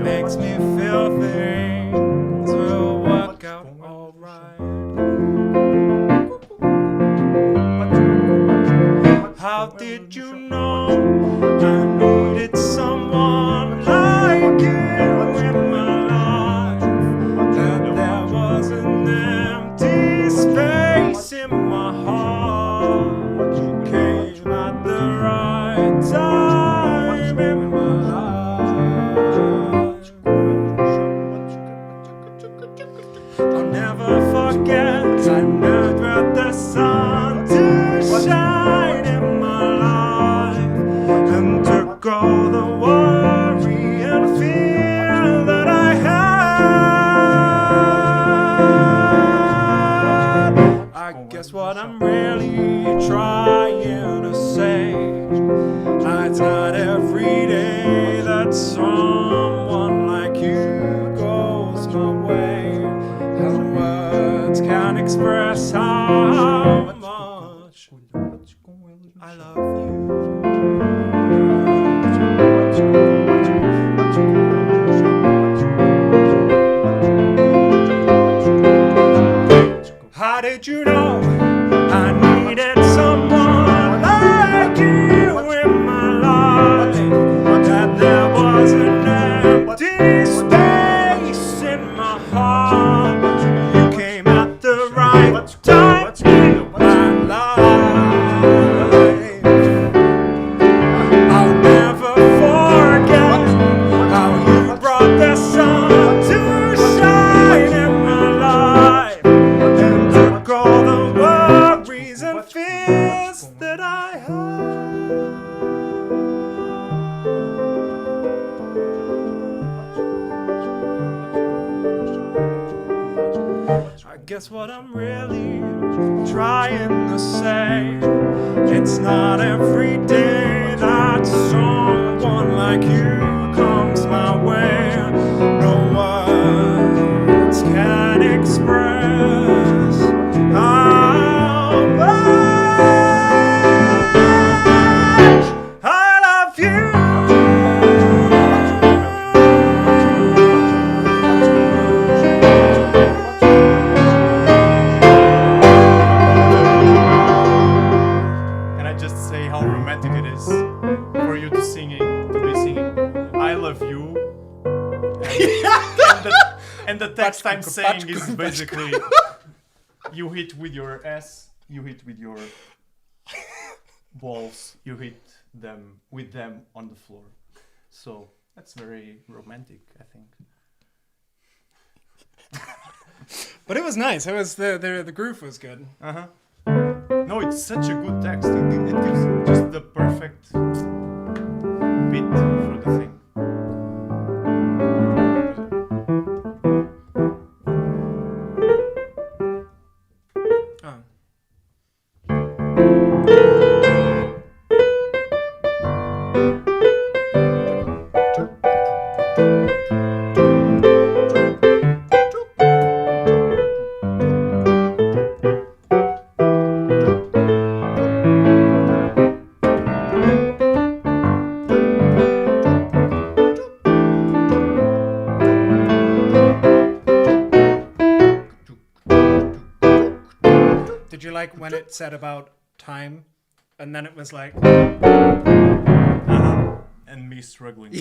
Makes me feel things will work out alright. How did you know I needed someone like you in my life? That there was an empty space in my heart. You came at the right time in my life. I'll never forget, I never the sun to shine in my life and took all the worry and fear that I had. I guess what I'm really trying to say, it's not every day that someone like you goes my way. And words can't express how much I love you. How did you know I needed someone like you in my life? That there was an empty space in my heart. You came at the right time in my life. I'll never forget how you brought the sun to shine in my life and took all the worries and fears that I had. I guess what I'm really trying to say, it's not every day that someone like you comes my way. No words can express how much I love you. Can I just say how romantic it is for you to singing, to be singing, "I love you." And, and the, and the text I'm saying is basically, you hit with your ass, you hit with your balls, you hit them with them on the floor. So that's very romantic, I think. But it was nice. It was the, the, the groove was good. Uh-huh. No, it's such a good text. It, it gives just the perfect beat for the thing. Like when it said about time, and then it was like, And me struggling.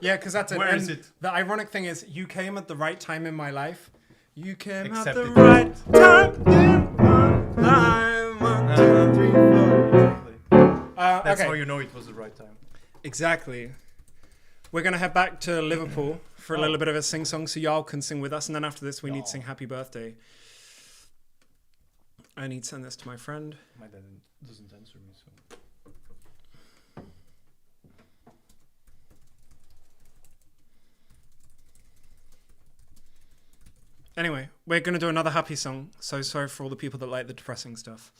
Yeah, because that's it. Where And is it? The ironic thing is, you came at the right time in my life. You came Except at the it right time in my life. One, two, three, four. Exactly. Uh, That's okay. How you know it was the right time. Exactly. We're gonna head back to Liverpool for a Oh. Little bit of a sing song, so y'all can sing with us, and then after this, we need Oh. to sing Happy Birthday. I need to send this to my friend. My dad doesn't answer me, so. Anyway, we're gonna do another happy song, so sorry for all the people that like the depressing stuff.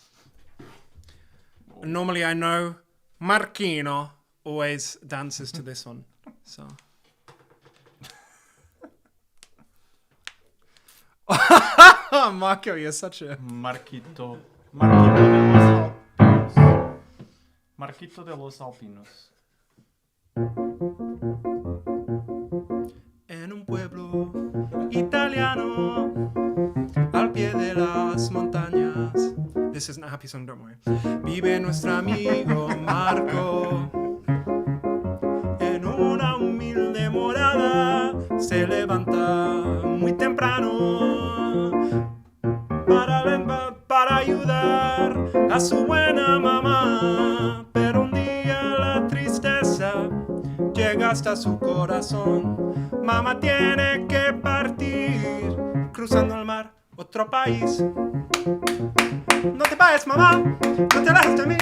And normally I know Marquino always dances to this one, so. Marco, you're such a Marquito. Marquito de los Alpinos. Marquito de los Alpinos. En un pueblo italiano al pie de las montañas. This isn't a happy song, don't worry. Vive nuestro amigo Marco en una humilde morada. Se levanta muy temprano para, para ayudar a su buena mamá. Pero un día la tristeza llega hasta su corazón. Mamá tiene que partir, cruzando el mar, otro país. No te vayas, mamá, no te alejes de mí.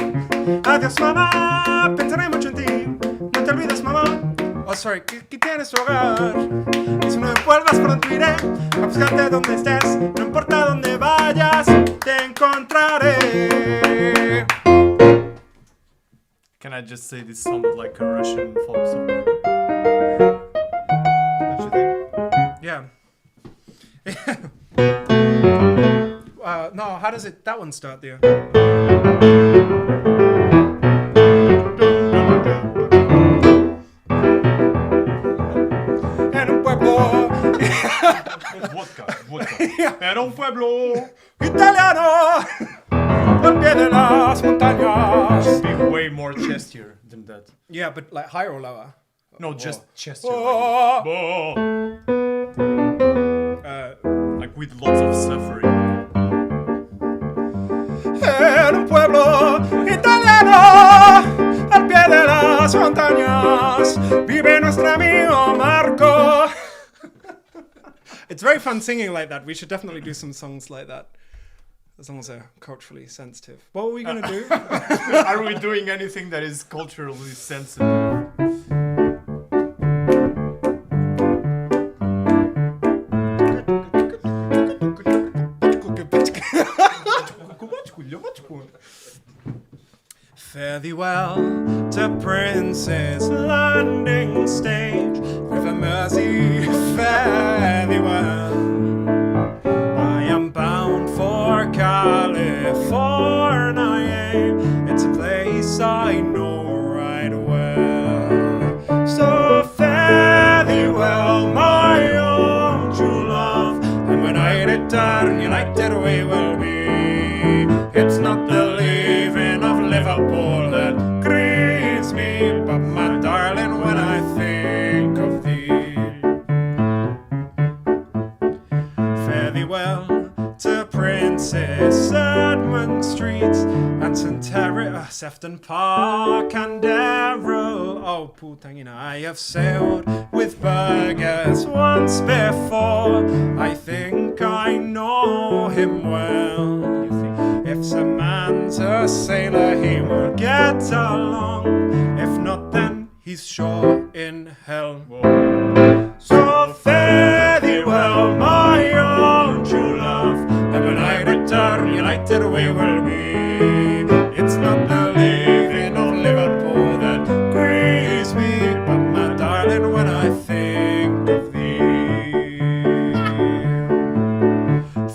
Adiós, mamá, pensaré mucho en ti. No te olvides, mamá. Oh, sorry, que, que tienes tu hogar. Y si no vuelvas pronto iré a buscarte donde estés. No importa dónde vayas, te encontraré. Can I just say this sounded like a Russian folk song? Don't you think? Yeah. Uh, no, how does it, that one start there? En un pueblo. Vodka, vodka. Era un pueblo. Italiano. Al pie de las montañas. Should be way more chestier than that. Yeah, but like higher or lower? No, just chestier. Oh. Bo. Uh, Like with lots of suffering. En un pueblo italiano al pie de las montañas vive nuestro amigo Marco. It's very fun singing like that. We should definitely do some songs like that. As long as they're culturally sensitive. What were we gonna do? Are we doing anything that is culturally sensitive? Fare thee well to Prince's Landing Stage, River Mersey, fare thee well. I am bound for California, it's a place I know right well. So fare thee well, my own true love, and when I return, united we will be. It's not the leaving of Liverpool that grieves me, but my darling, when I think of thee. Fare thee well to Princess Edmund Street and St Terry, uh, Sefton Park and Erroll. Oh, putain, you know, I have sailed with Burgess once before. I think I know him well. If the man's a sailor, he will get along. If not, then he's sure in hell. So fare thee well, my own true love, and when I return, united we will be. It's not the leaving of Liverpool that grieves me, but my darling, when I think of thee.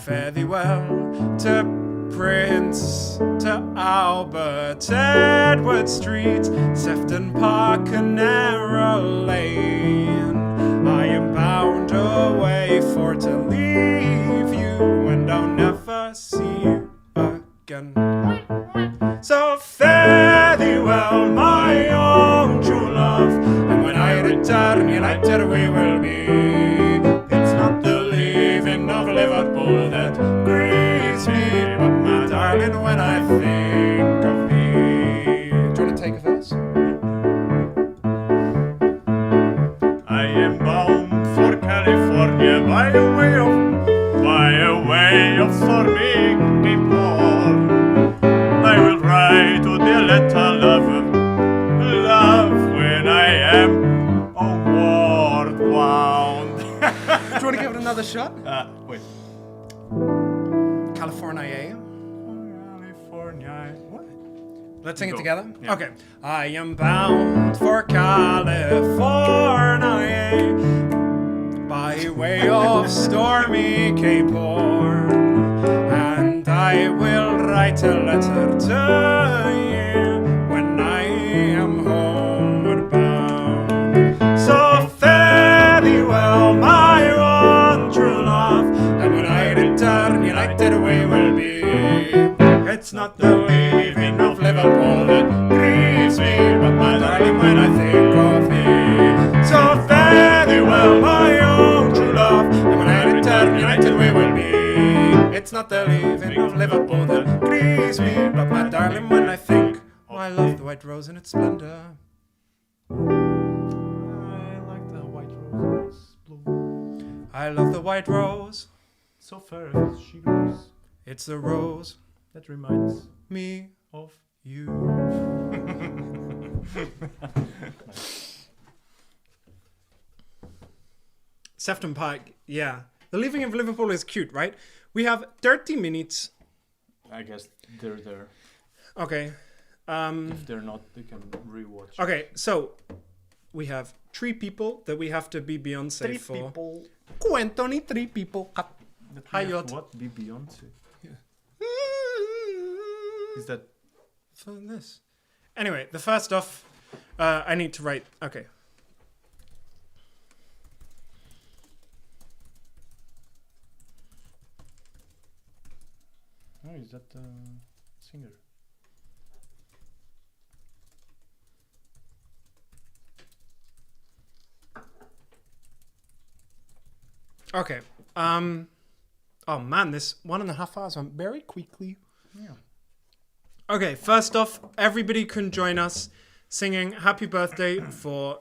Fare thee well to Prince, to Albert, Edward Street, Sefton Park and Erroll Lane. I am bound away for to leave you, and I'll never see Turn united we will be. It's not the leaving of Liverpool that grieves me, but my darling, when I think of thee. Do you want to take a verse? I am bound for California by way of, by way of stormy Cape Horn. I will write to the little love, love when I am homeward bound. Do you want to give it another shot? Uh, wait. California. California. What? Let's sing it together. Yeah. Okay. I am bound for California by way of stormy Cape Horn, and I will write a letter to you when I am homeward bound. So fare thee well, my one true love, and when I return, united we will be. It's not the leaving of Liverpool that grieves me, but my darling, when I think of thee. So fare thee well, my own true love, and when I return, united we will be. It's not the leaving of Liverpool that grieves me, but my darling, when I think, oh, I love the white rose in its splendor. I like the white rose bloom. I love the white rose. So fair as she looks. It's the rose that reminds me of you. Sefton Park, yeah. The leaving of Liverpool is cute, right? We have thirty minutes. I guess they're there. Okay. Um, if they're not, they can rewatch. Okay, so we have three people that we have to be Beyonce for. Three people. Quanto ni three people? That we have to what? Be Beyonce? Yeah. Is that for this? Anyway, the first off, uh, I need to write. Okay. Oh, is that the singer? Okay. Um. Oh man, this one and a half hours went very quickly. Yeah. Okay, first off, everybody can join us singing happy birthday for,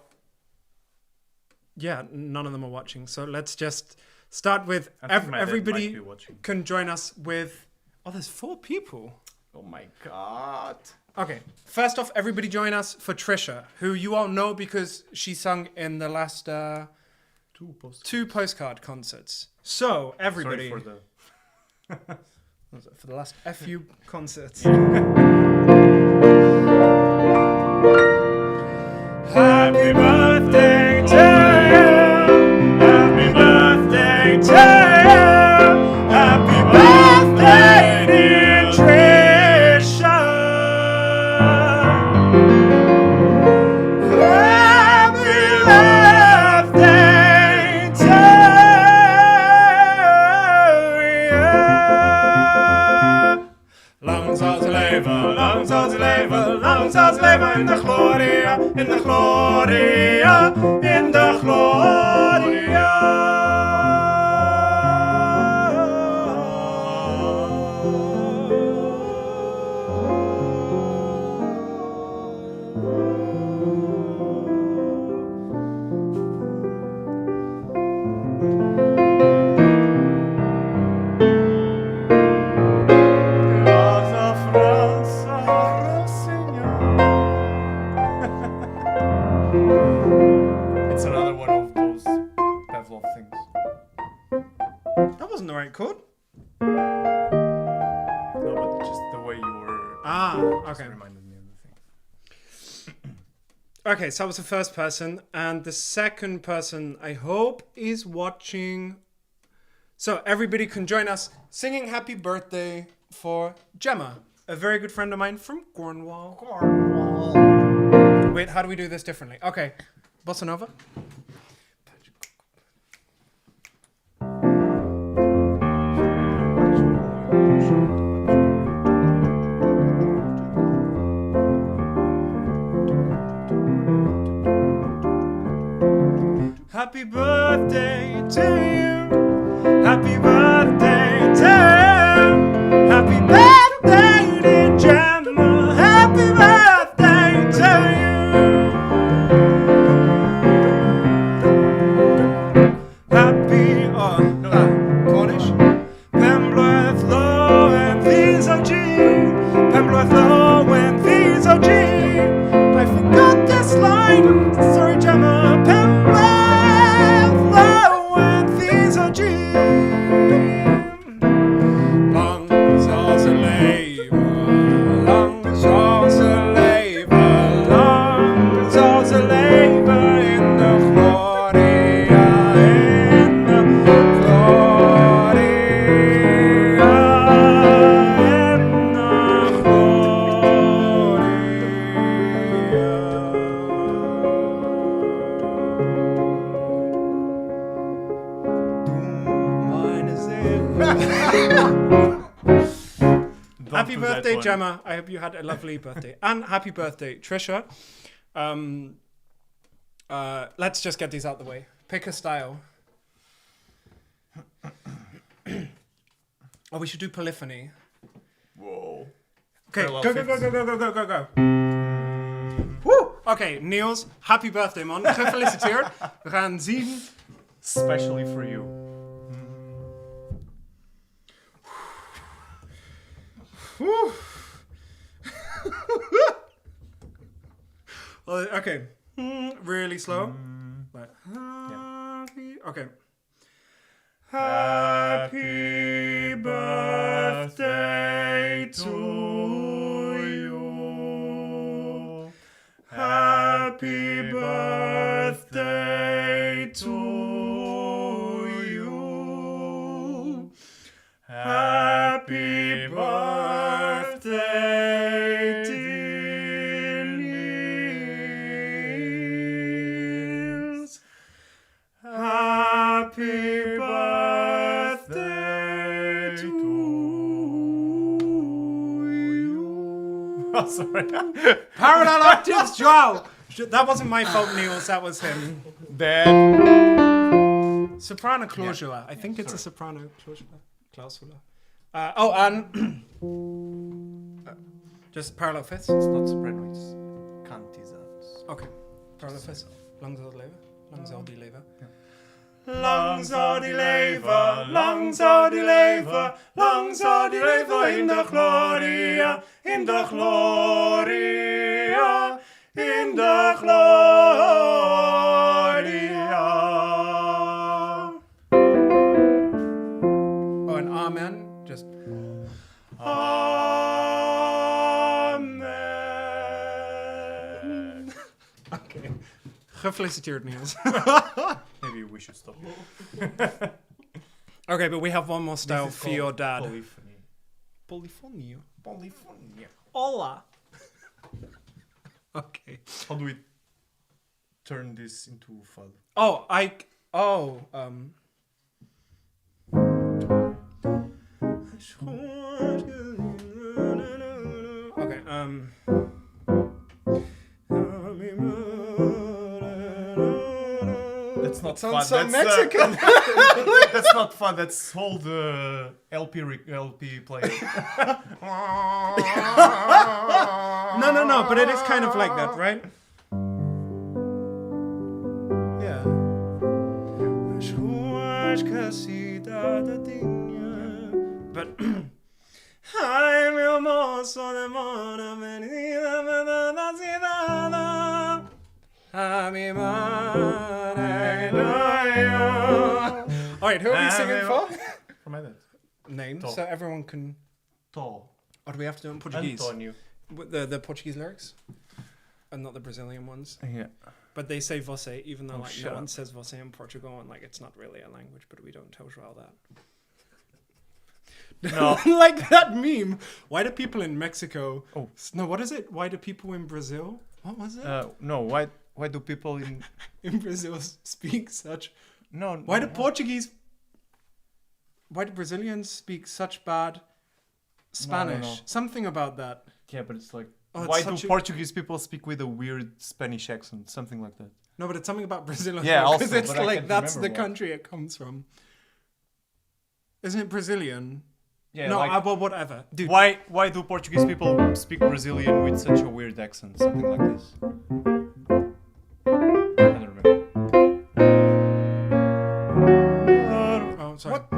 yeah, none of them are watching. So let's just start with everybody can join us with, oh, there's four people. Oh my God. Okay, first off, everybody join us for Trisha, who you all know because she sung in the last, uh, two postcard concerts. So, everybody. Sorry for the for the last F U concerts. Happy birthday to you. Happy birthday to you. Happy birthday, dear Trisha. Happy birthday to you. Lang zal ze leven, lang zal ze leven, lang zal ze leven in de gloria, in de gloria, in de gloria. It's another one of those Pavlov things. That wasn't the right chord. No, but just the way you were. Ah, okay. Reminded me of the thing. Okay, so that was the first person, and the second person, I hope, is watching. So everybody can join us singing happy birthday for Gemma, a very good friend of mine from Cornwall. Cornwall. Wait, how do we do this differently? Okay, bossa nova. Happy birthday to you. Happy birthday to you. Happy birthday, dear Gemma. Happy birthday to you. Happy, oh, no, Cornish. Pembleth law and these are G. Pembleth law and these are G. I forgot this line. Sorry, Gemma. Pembleth law and these are G. Lungs are the labor. Lungs are the labor. Lungs are the labor in the Gloria, in the Gloria, in the Gloria. Don't do that one. Happy birthday, Gemma. I hope you had a lovely birthday. And happy birthday, Trisha. Um, uh, let's just get these out the way. Pick a style. Oh, we should do polyphony. Whoa. Okay, go, go, go, go, go, go, go, go, go. Woo! Okay, Niels, happy birthday, man. Ge feliciteert. We gaan zien. Especially for you. Whew. Well, okay. Mm, really slow. Mm. Like, yeah. Happy. Okay. Happy birthday to you. Happy birthday to you. Happy birthday, dear Niels. Happy birthday to you. Oh, sorry. Parallel octaves, Joao! Sh- That wasn't my fault, Niels. That was him. Dead. Soprano clausula. I think it's a soprano clausula. Clausula. Uh, oh, and uh, just parallel fifths. It's not soprano, it's cantizans. Okay. Parallel fifths. Lungs are the labor. Lungs are the labor. Lungs are the labor. Lungs are the labor. Lungs are the labor in the Gloria. In the Gloria. In the Gloria. Oh, and amen. Just amen. Okay. Ge feliciteert, Niels. Maybe we should stop here. Okay, but we have one more style for your dad. Polyphony. Polyphony. Polyphony. Hola. Okay. How do we turn this into fado? Oh, I. Oh, um. Okay, um. That's not fun. Sounds so Mexican. That's not fun. That's all the L P re- L P player. No, no, no, but it is kind of like that, right? Yeah. But All right, who are we singing for? From my dad. Name, so everyone can. Tó. Or do we have to do it in Portuguese? António. With the, the Portuguese lyrics? And not the Brazilian ones? Yeah. But they say você, even though, like, no one says você in Portugal, and, like, it's not really a language, but we don't tell Joao that. No. Like that meme. Why do people in Mexico? Oh. No, what is it? Why do people in Brazil? What was it? Uh, no, why why do people in in Brazil speak such? No. Why do Portuguese? Why do Brazilians speak such bad Spanish? No, no, no. Something about that. Yeah, but it's like Oh, it's Why do such a Portuguese people speak with a weird Spanish accent? Something like that. No, but it's something about Brazil as Yeah, well, 'cause also, it's but I like, can't that's the remember what. country it comes from. Isn't it Brazilian? Yeah, No, like, uh, well, whatever. Dude. Why, why do Portuguese people speak Brazilian with such a weird accent? Something like this. I don't remember. Oh, sorry. What?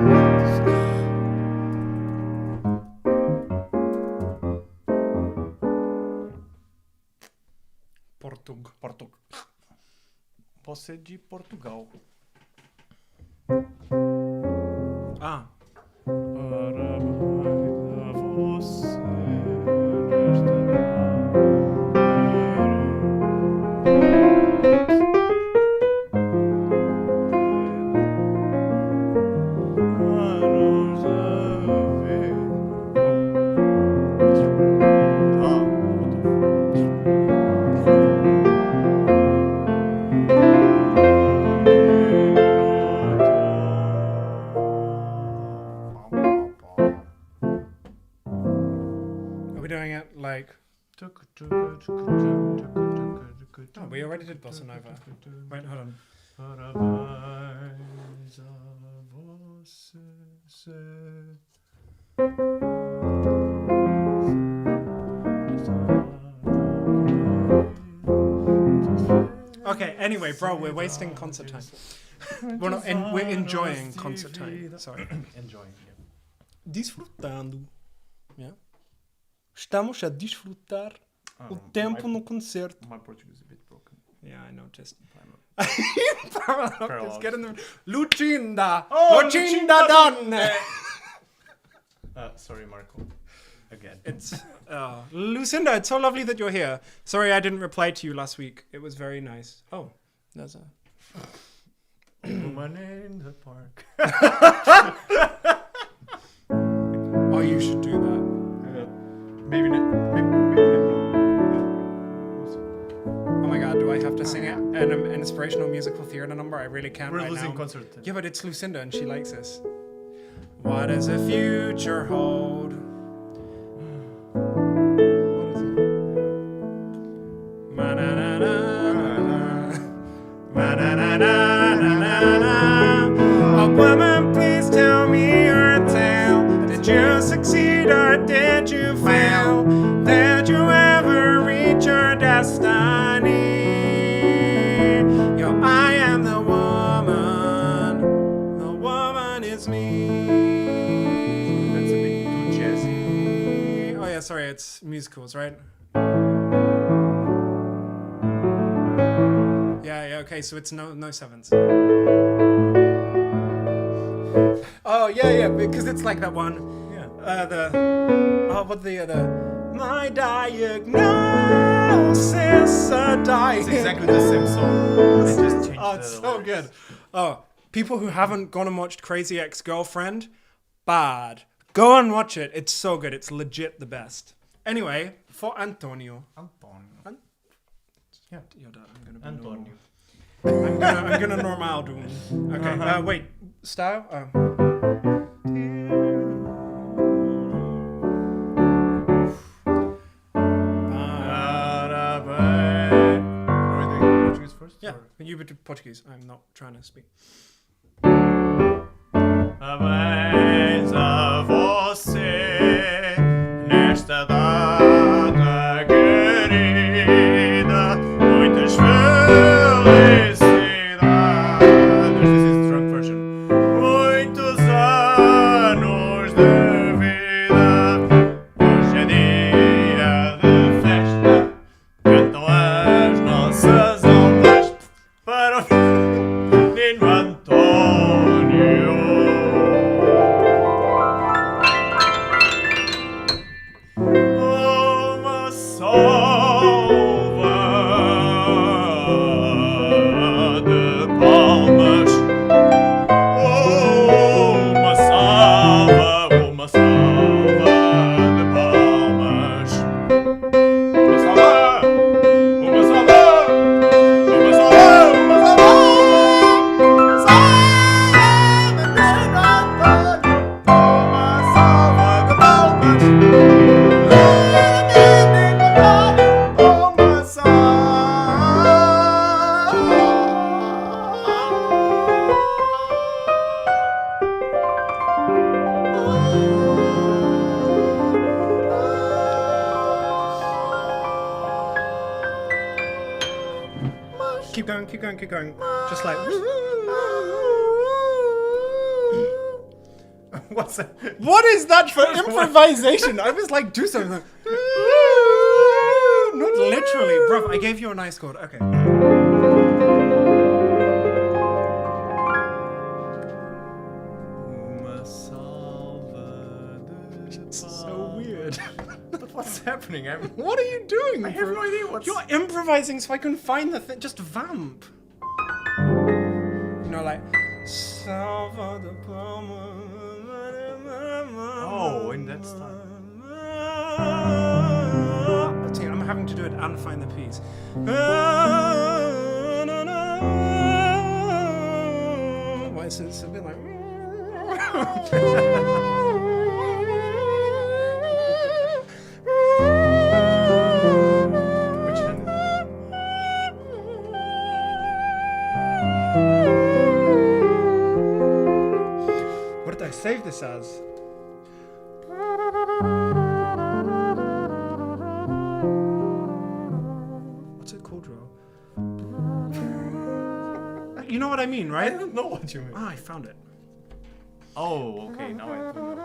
Portug. Portug. Você de Portugal. Ah. Parabéns a você nesta data. Anos a ver. Ah, what the f- Are we doing it like? Oh, we already did bossa nova. Wait, hold on. Parabéns a você. Okay, anyway, bro, we're wasting concert time. We're not en- we're enjoying concert time. Sorry. Enjoying, yeah. Disfrutando. Yeah. Estamos a disfrutar Ah, o tempo my, no concerto. My Portuguese is a bit broken. Yeah, I noticed. Paralysed. Get in the Lucinda. Oh, Lucinda Lucinda Donne. Uh, sorry, Marco. Again. It's uh, Lucinda. It's so lovely that you're here. Sorry, I didn't reply to you last week. It was very nice. Oh, there's a Woman in the park. Oh, you should do that. Uh, maybe not. Maybe, maybe not. Yeah. We'll see. Oh my God, do I have to sing it? An, an inspirational musical theater number? I really can't We're right losing now. Concert. Yeah, but it's Lucinda and she likes this. What does the future hold? What is it? Ma-na-na-na-na-na. Ma-na-na-na-na-na-na. Oh, woman, please tell me your tale. Did you succeed or did you fail? Did you ever reach your destiny? Yo, I am the woman. The woman is me. That's a bit too jazzy. Oh yeah, sorry, it's musicals, right? Yeah, yeah, okay, so it's no no sevenths. Oh yeah, yeah, because it's like that one. Yeah. Uh, the oh, what the other? My diagnosis, a diagnosis. It's exactly the same song. They just changed Oh, the it's so lyrics. Good. Oh, people who haven't gone and watched Crazy Ex-Girlfriend, bad. Go and watch it. It's so good. It's legit the best. Anyway, for Antonio. Antonio. An- Yeah. You're done. I'm gonna be Antonio. Normal. I'm gonna, I'm gonna normal do. Okay. Uh-huh. Uh, wait. Style. Uh. Are we doing Portuguese first? Yeah. Or? You would do Portuguese. I'm not trying to speak. Parabéns a você nesta data querida, muitas felicidades. This is drunk version. Muitos anos de vida, hoje é dia de festa. Cantam as nossas almas para o menino António. Keep going, keep going, keep going. Just like. What's that? What is that for improvisation? I was like, do something. Not literally, bruv. I gave you a nice chord. Okay. It's so weird. But what's happening? I'm, what are you doing? I have no idea what's. You're improvising so I can find the thing. Just vamp. You know, like, Salva the plumber. Oh, in that style. But see, I'm having to do it and find the piece. Why is it, it's a bit like. Which hand? What did I save this as? What's it called, Ro? You know what I mean, right? I don't know what you mean. Ah, I found it. Oh, okay, now I do know.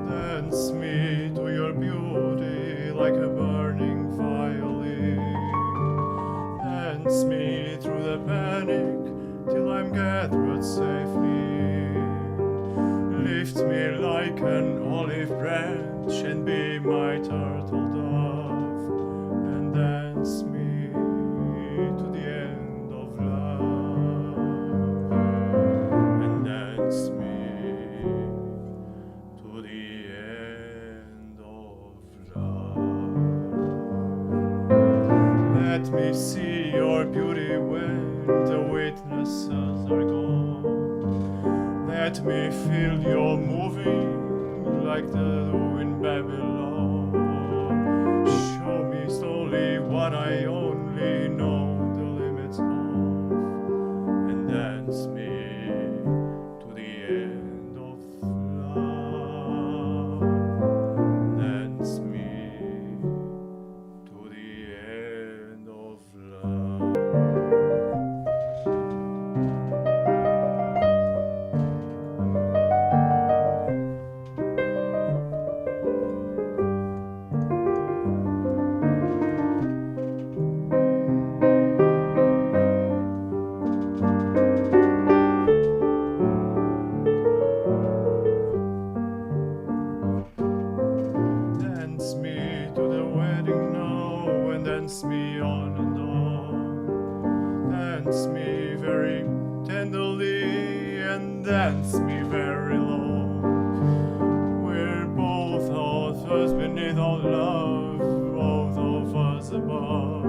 Dance me to your beauty like a burning violin. Dance me through the panic till I'm gathered safely. Lift me like an olive branch and be my turtle dove, and dance me to the end of love, and dance me to the end of love. Let me see your beauty when the witnesses are gone. Let me feel your moving like the dew in Babylon. Show me slowly what I only know the limits of, and dance me to the end of love. Dance me to the end of love. Dance me to the wedding now and dance me on and on. Dance me very tenderly and dance me very low. We're both authors beneath our love, both of us above.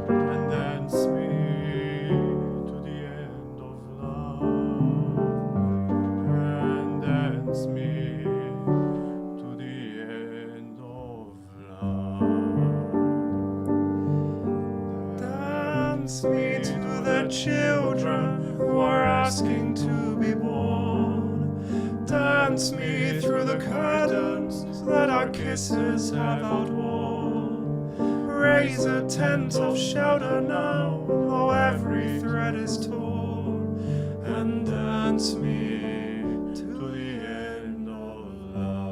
And dance me to the end of love, and dance me to the end of love. Dance me to the children who are asking to be born. Dance me through the curtains that our kisses have outworn. Raise a tent of shelter now, though every thread is torn, and dance me to the end of love.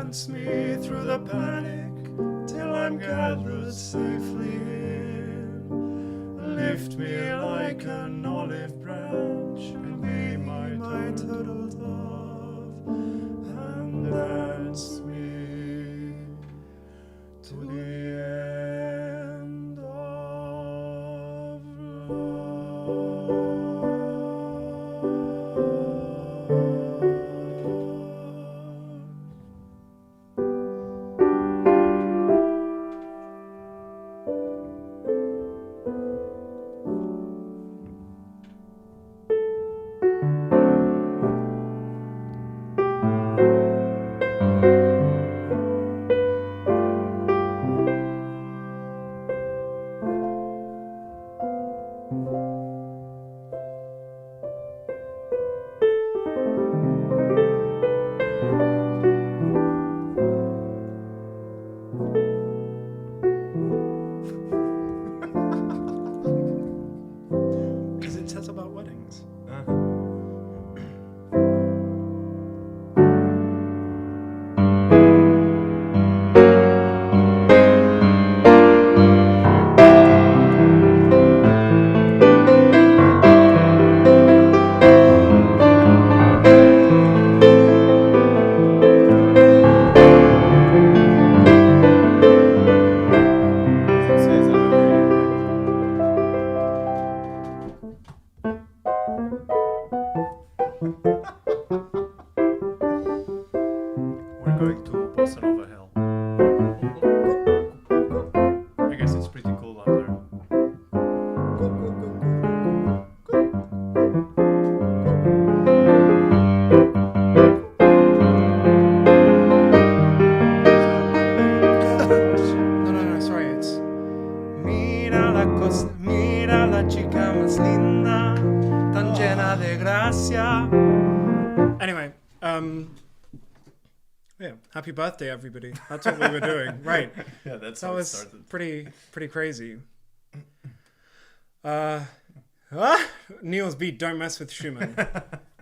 Dance me through the panic till I'm gathered safely in. Lift me like an olive branch and be my turtle dove and dance me to the end of love. Does it tell about weddings? We're going to Bossa Nova Hell. I guess it's pretty cool out there. No, no, no, sorry, it's Mira la costa, mira la chica más linda, tan llena de gracia. Anyway, um, yeah, happy birthday, everybody. That's what we were doing, right? Yeah, that's That how it was started. Pretty, pretty crazy. Uh, ah, Niels B, don't mess with Schumann.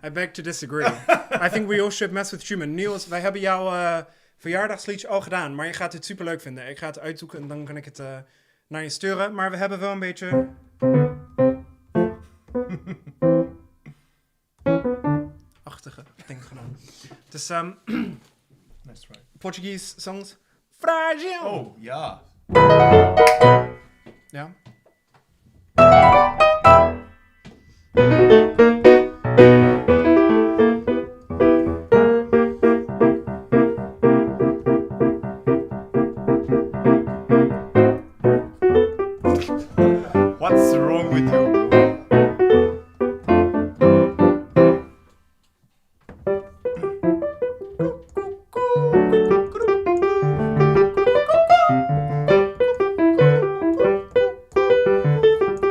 I beg to disagree. I think we all should mess with Schumann. Niels, they have a uh, verjaardagsliedje al gedaan, maar je gaat het superleuk vinden. Ik ga het uitzoeken en dan kan ik het uh, naar je sturen. Maar we hebben wel een beetje achtige dingen gedaan. Dus um, Portuguese songs. Frágil! Oh, yeah. Yeah. What's wrong with you, bro?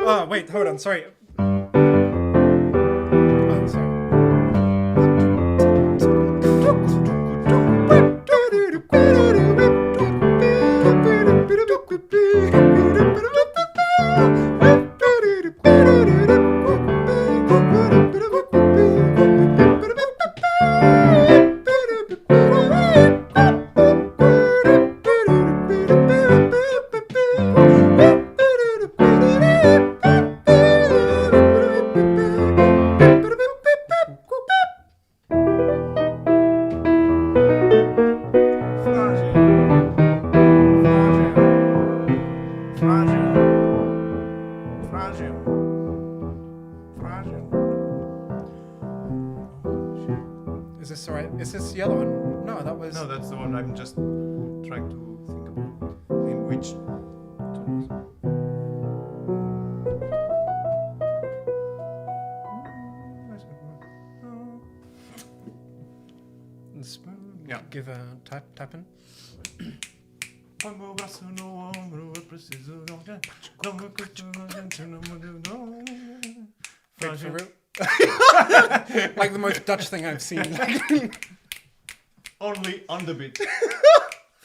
Oh, wait, hold on, sorry. Oh, sorry. Frágil. Frágil. Frágil. Frágil. Is this all right? Is this the other one? No, that was No, that's the one I'm just trying to think about. In which tone? Let's Yeah. give a tap, tap in. Põe meu braço no ombro, eu preciso de alguém. Não me custa, não me custa, não me custa. Wait for real. Like the most Dutch thing I've seen. Only on the beat.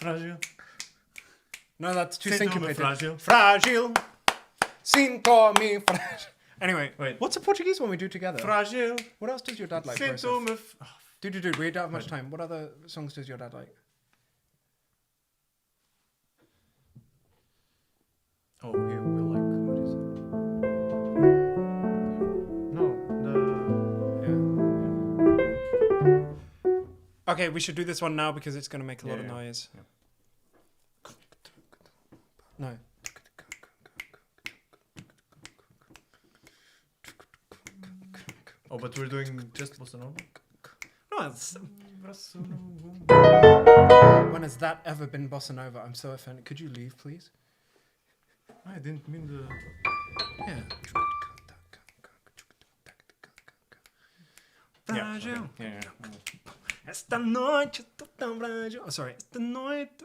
Frágil. No, that's too Sento-me syncopated. Frágil. Frágil. Sinto-me frágil. Anyway, Wait. what's a Portuguese one we do together? Frágil. What else does your dad like, Joseph? Sento-me f- Do, do, do. We don't have much Wait. time. What other songs does your dad like? Okay, we should do this one now because it's gonna make a lot of noise. No. Oh, but we're doing just bossa nova? No, it's... When has that ever been bossa nova? I'm so offended. Could you leave, please? I didn't mean the... Yeah. Yeah, okay. Yeah, yeah, yeah. Esta noite tô tão frágil. Oh, sorry. Esta noite.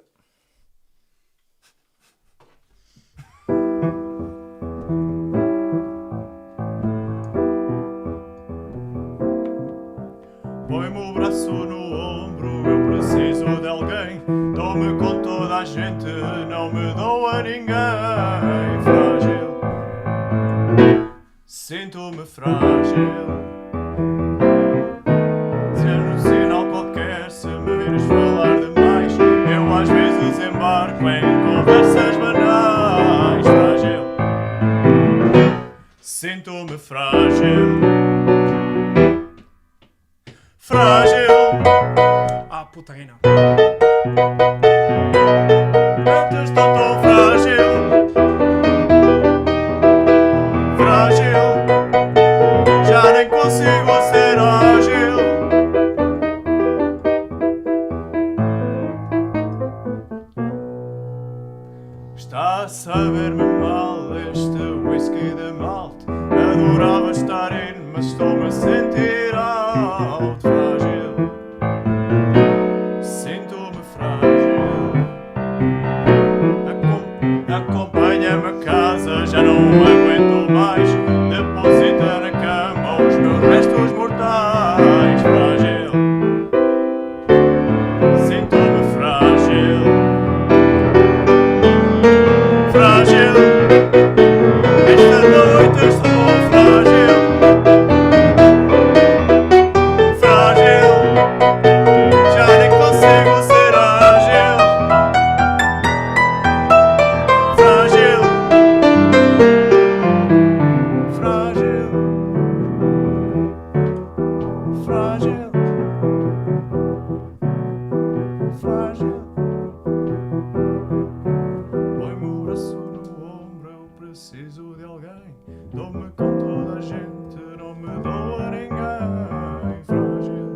Põe-me o braço no ombro, eu preciso de alguém. Dou-me com toda a gente, não me dou a ninguém. Frágil. Sinto-me frágil. Ser um sinal qualquer, se me vires falar demais, eu às vezes embarco em conversas banais. Frágil. Sinto-me frágil. Frágil. Ah, puta, ainda não. Antes estou tão frágil. Frágil. Já nem consigo ser ágil. Está a saber-me mal este whisky de malte. Adorava estar in, mas estou-me a sentir out. Frágil. Sinto-me frágil. Acom- Acompanha-me a casa, já não aguento mais. Deposita na cama os meus restos mortais. Frágil. Sinto-me frágil. Frágil. Esta noite estou frágil. Frágil. Já nem consigo ser ágil. Frágil. Frágil. Frágil. Frágil. Põe-me o braço no ombro, eu preciso de alguém. Dou-me com toda a gente, não me dou a ninguém. Frágil.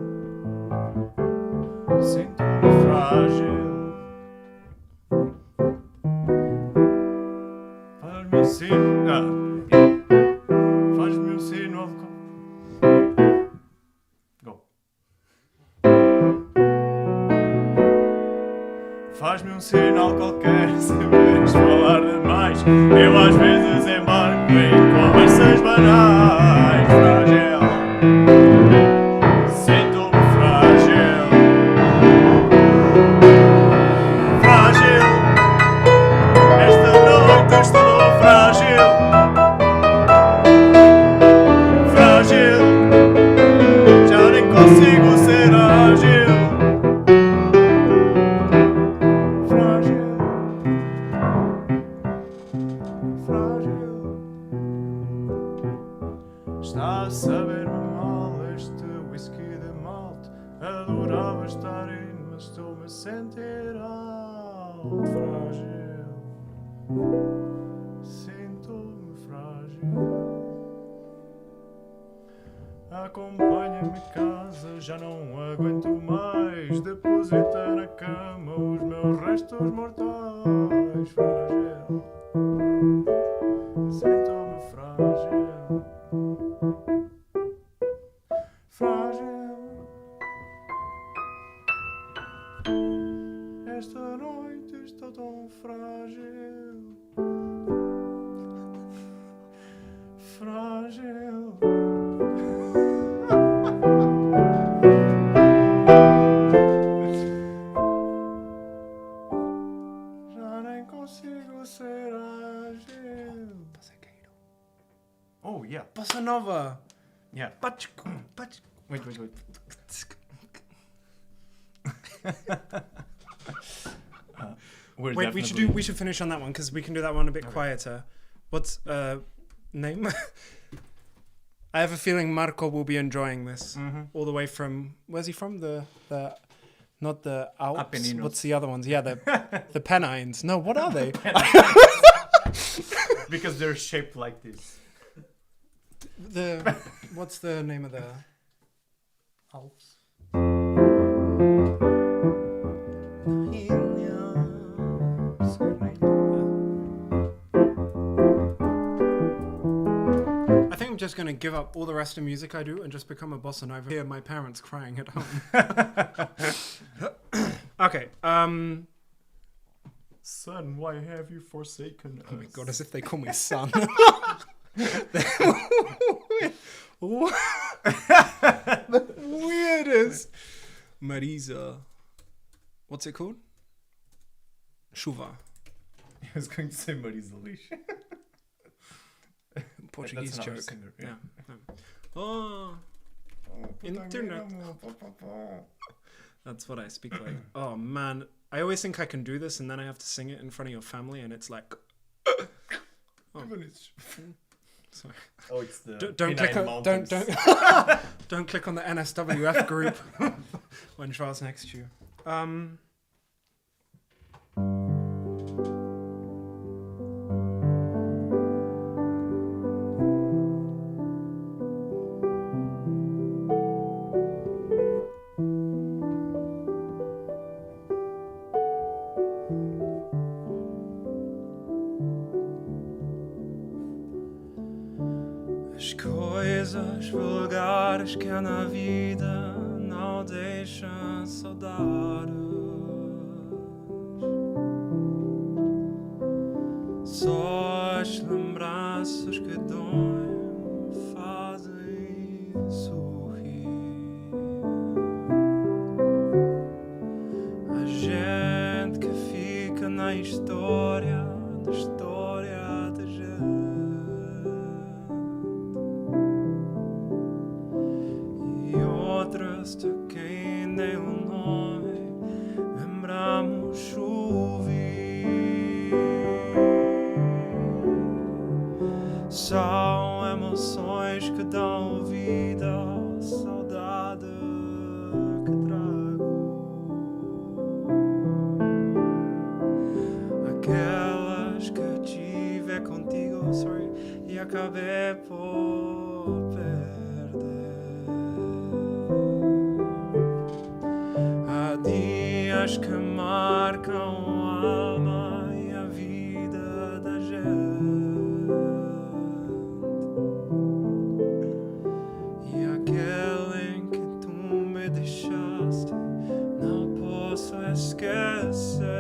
Sinto-me frágil. Faz-me um sinal. Faz-me um sinal. Go. Faz-me um sinal qualquer, se me vires falar demais. Eu às vezes embarco em conversas banais. Frágil. Sinto-me frágil. Frágil. Esta noite estou frágil. Frágil. Já nem consigo ser ágil. Frágil. Frágil. Está a saber-me mal este whisky de malte. Adorava estar in, mas estou-me a sentir out. Frágil. Sinto-me frágil. Acompanha-me a casa, já não aguento mais. Deposita na cama os meus restos mortais. Frágil. Sinto-me frágil. Frágil. Esta noite estou tão frágil. Frágil. Já nem consigo ser ágil. Oh, yeah. Bossa nova. Yeah. Pach, pach. Wait, wait, wait. Uh, we're Wait, we should do. definitely We should finish on that one because we can do that one a bit Okay. quieter. What's uh name? I have a feeling Marco will be enjoying this Mm-hmm. all the way from. Where's he from? The the Not the Alps. Appenines. What's the other ones? Yeah, the the Pennines. No, what are they? Because they're shaped like this. The what's the name of the Alps? I think I'm just going to give up all the rest of music I do and just become a bossa nova. Hear my parents crying at home. Okay. Um, son, why have you forsaken us? Oh my God, as if they call me son. What? The weirdest. Marisa. What's it called? Chuva. I was going to say Marisa Liz. Portuguese joke. Singer, yeah. Yeah, yeah. Oh, oh, internet. That's what I speak like. Oh man, I always think I can do this, and then I have to sing it in front of your family, and it's like, oh. Sorry. Oh, it's the don't, don't click on, don't, don't, don't click on the N S W F group when Charles next to you. Um, As coisas vulgares que há na vida não deixam saudades. Só as lembranças que doem fazem sorrir. A gente que fica na história da história da gente. E outras de quem nem o nome lembramos ouvir. São emoções que dão vida à saudade que trago. Aquelas que tive contigo, sorry, e acabei por perder. Há dias que marcam a alma e a vida da gente. E aquele em que tu me deixaste, não posso esquecer.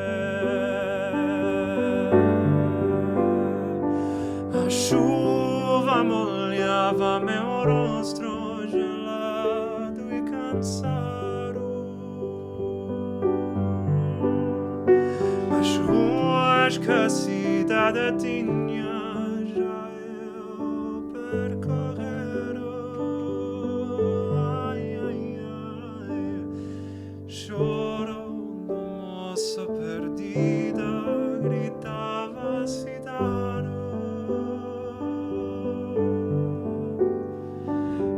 A chuva molhava meu rosto gelado e cansado. As ruas que a cidade tinha já eu percorrer. Ai, ai, ai. Choro de moça perdida, gritava a cidade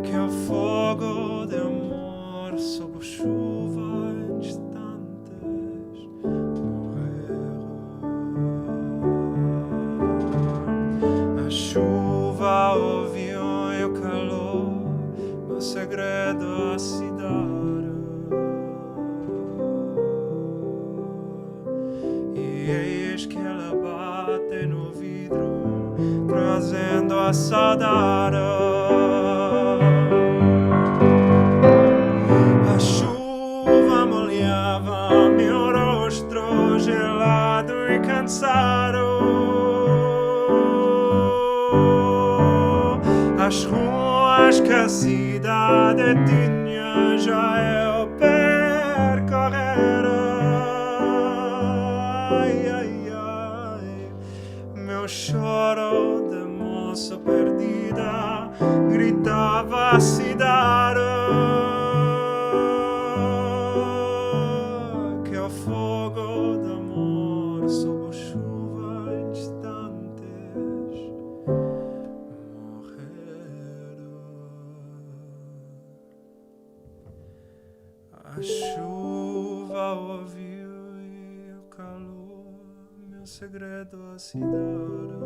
que o fogo de amor sob chuva em instantes morrer. A chuva ouviu e o calor, meu segredo à cidade. E eis que ela bate no vidro, trazendo a saudade. A chuva molhava meu rosto gelado e cansado. As ruas que a cidade tinha já eu percorrer. Ai, ai, ai. Meu choro de moça perdida gritava a cidade que o fogo de amor sob chuva em instantes morrer. A chuva a sidara.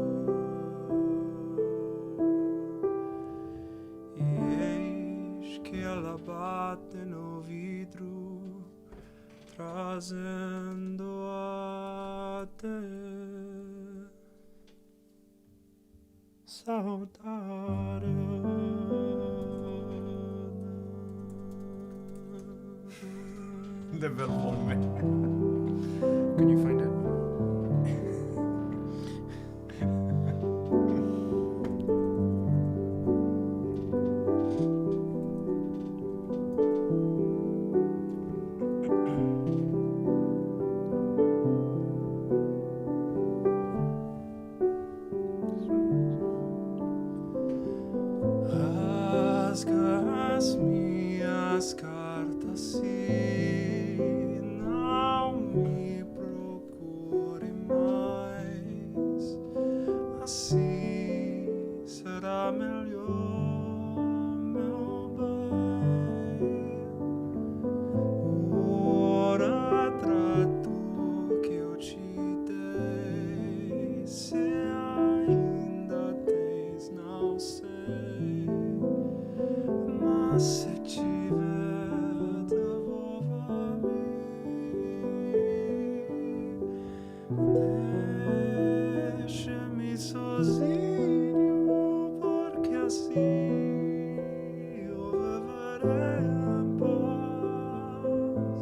Eis che al abatte nel vitro, trasendo a te. Saudade. Development. Can you find it? As mias cartas, si, não me procure mais. Assim será melhor, meu bem. O retrato que eu te dei, se ainda tens, não sei, mas se tiver, devolva-me. Deixa-me sozinho, porque assim eu viverei em paz.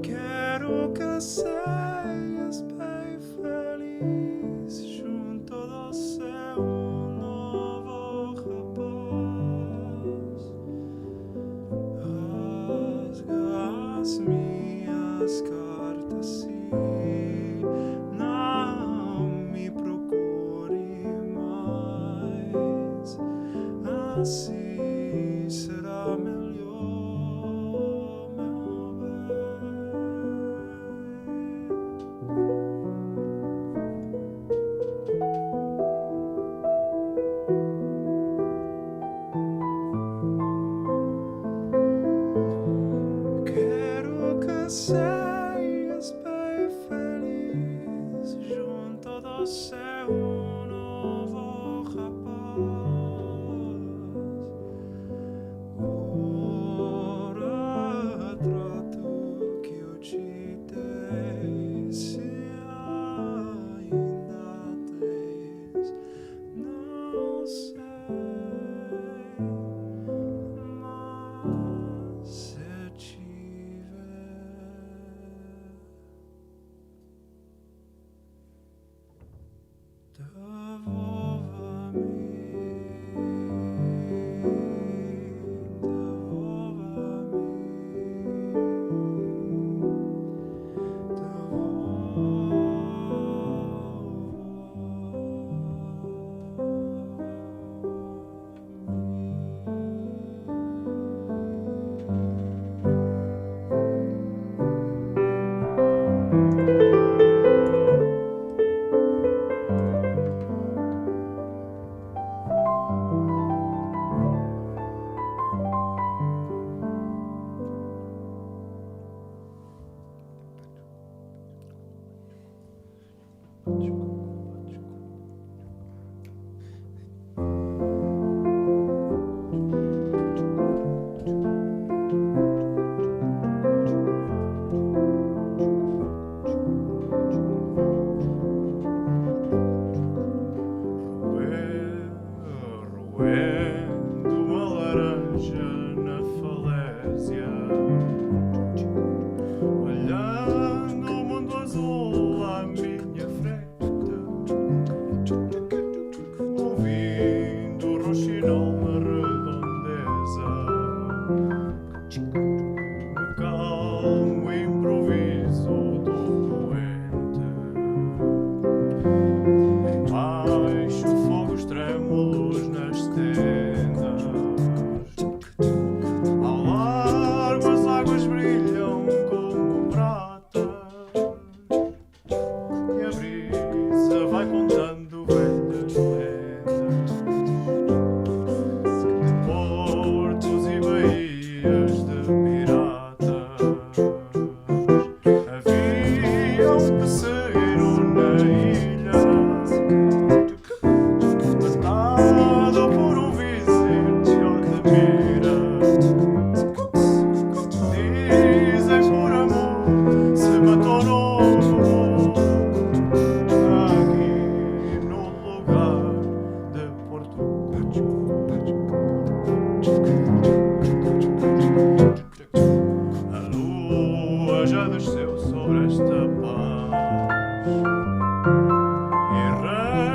Quero que seias bem feliz junto do seu novo rapaz. Rasga as minhas cartas, sim, não me procure mais. Assim será melhor, meu bem. Quero que seias bem feliz junto do seu novo rapaz. O retrato que eu te dei, se ainda tens, não sei, mas se tiver, devolva-me, devolva-me, devolva-me. Roendo uma laranja na falésia, olhando o mundo azul à minha frente, ouvindo o roxinol na redondeza, no calmo improviso do poente. Em baixo, fogos trêmulos na esteira.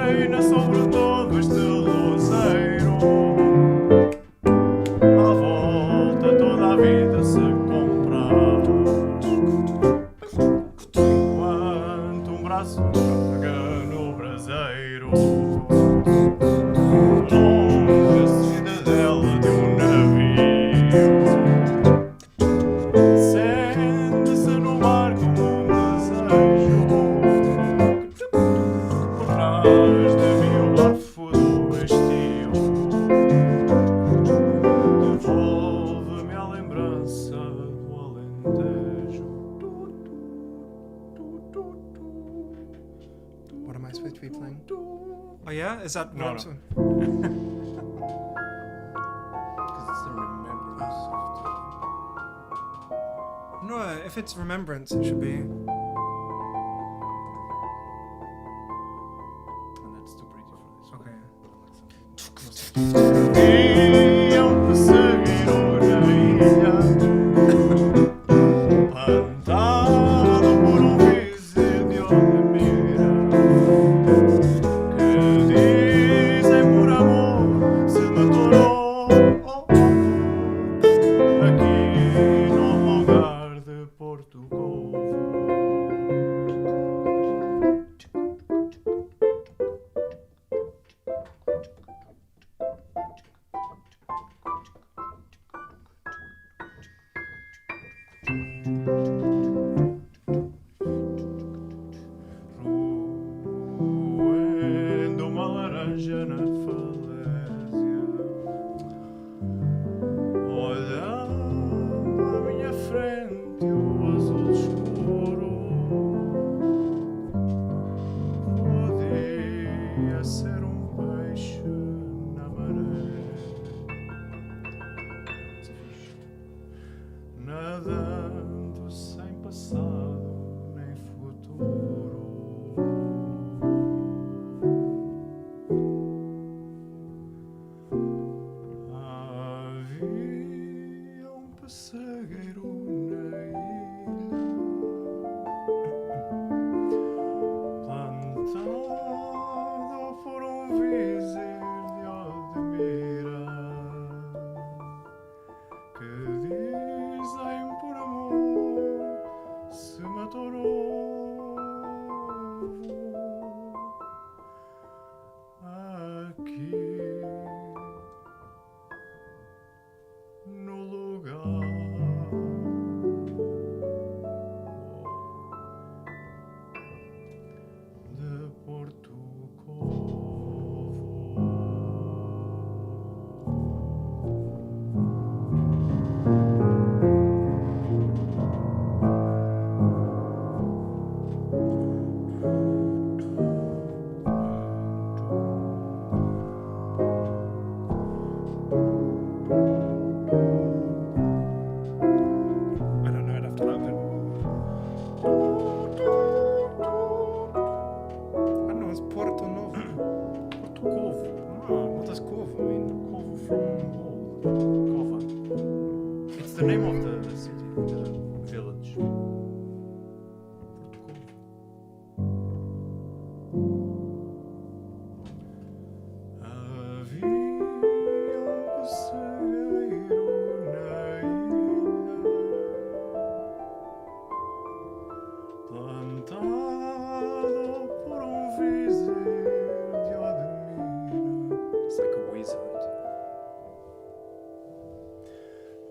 Reina sobre todo este luzeiro. À volta toda a vida se compra quanto um braço traga no braseiro. Longe a cidadela de um navio. Sente-se no mar como um desejo. Por trás de mim o bafo do estio. Devolve-me a lembrança do Alentejo. What am I supposed to be playing? Oh yeah? Is that what I'm supposed... 'Cause it's the remembrance of time. No, if it's remembrance, it should be... And that's too pretty for this one. Okay. Havia um pessegueiro na ilha, plantado por um vizir de Odmira, que dizem por amor se matou. Aqui no lugar de Porto Covo. Roendo uma laranja na falésia. Olhando à minha frente o azul escuro, podia ser um peixe na maré. Nadando sem passado nem futuro. Havia um pessegueiro na ilha, plantado por um vizir de Odmira, que dizem por amor se matou novo. Aqui no lugar de Porto Covo. I don't know enough to know, but I don't know, it's Porto Novo. Porto Covo. Ah, what does Covo mean? Covo from old. Cova. It's the name of the city, the village. Porto Covo. Havia um pessegueiro na ilha, plantado por um vizir de Odmira. It's like a wizard.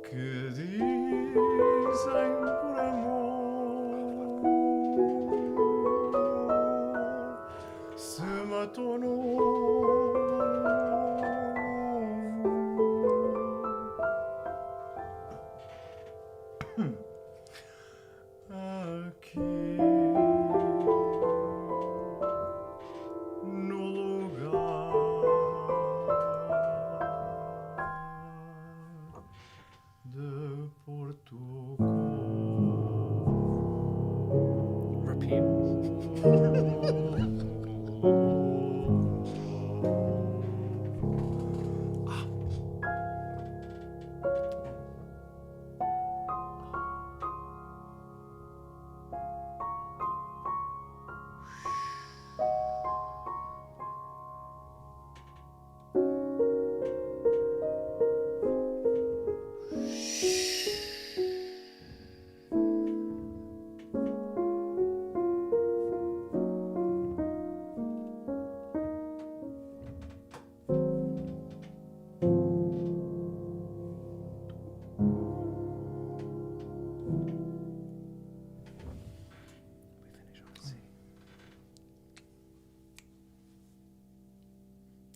Que dizem por amor se matou novo. Aqui no lugar de Porto Covo. Repeat.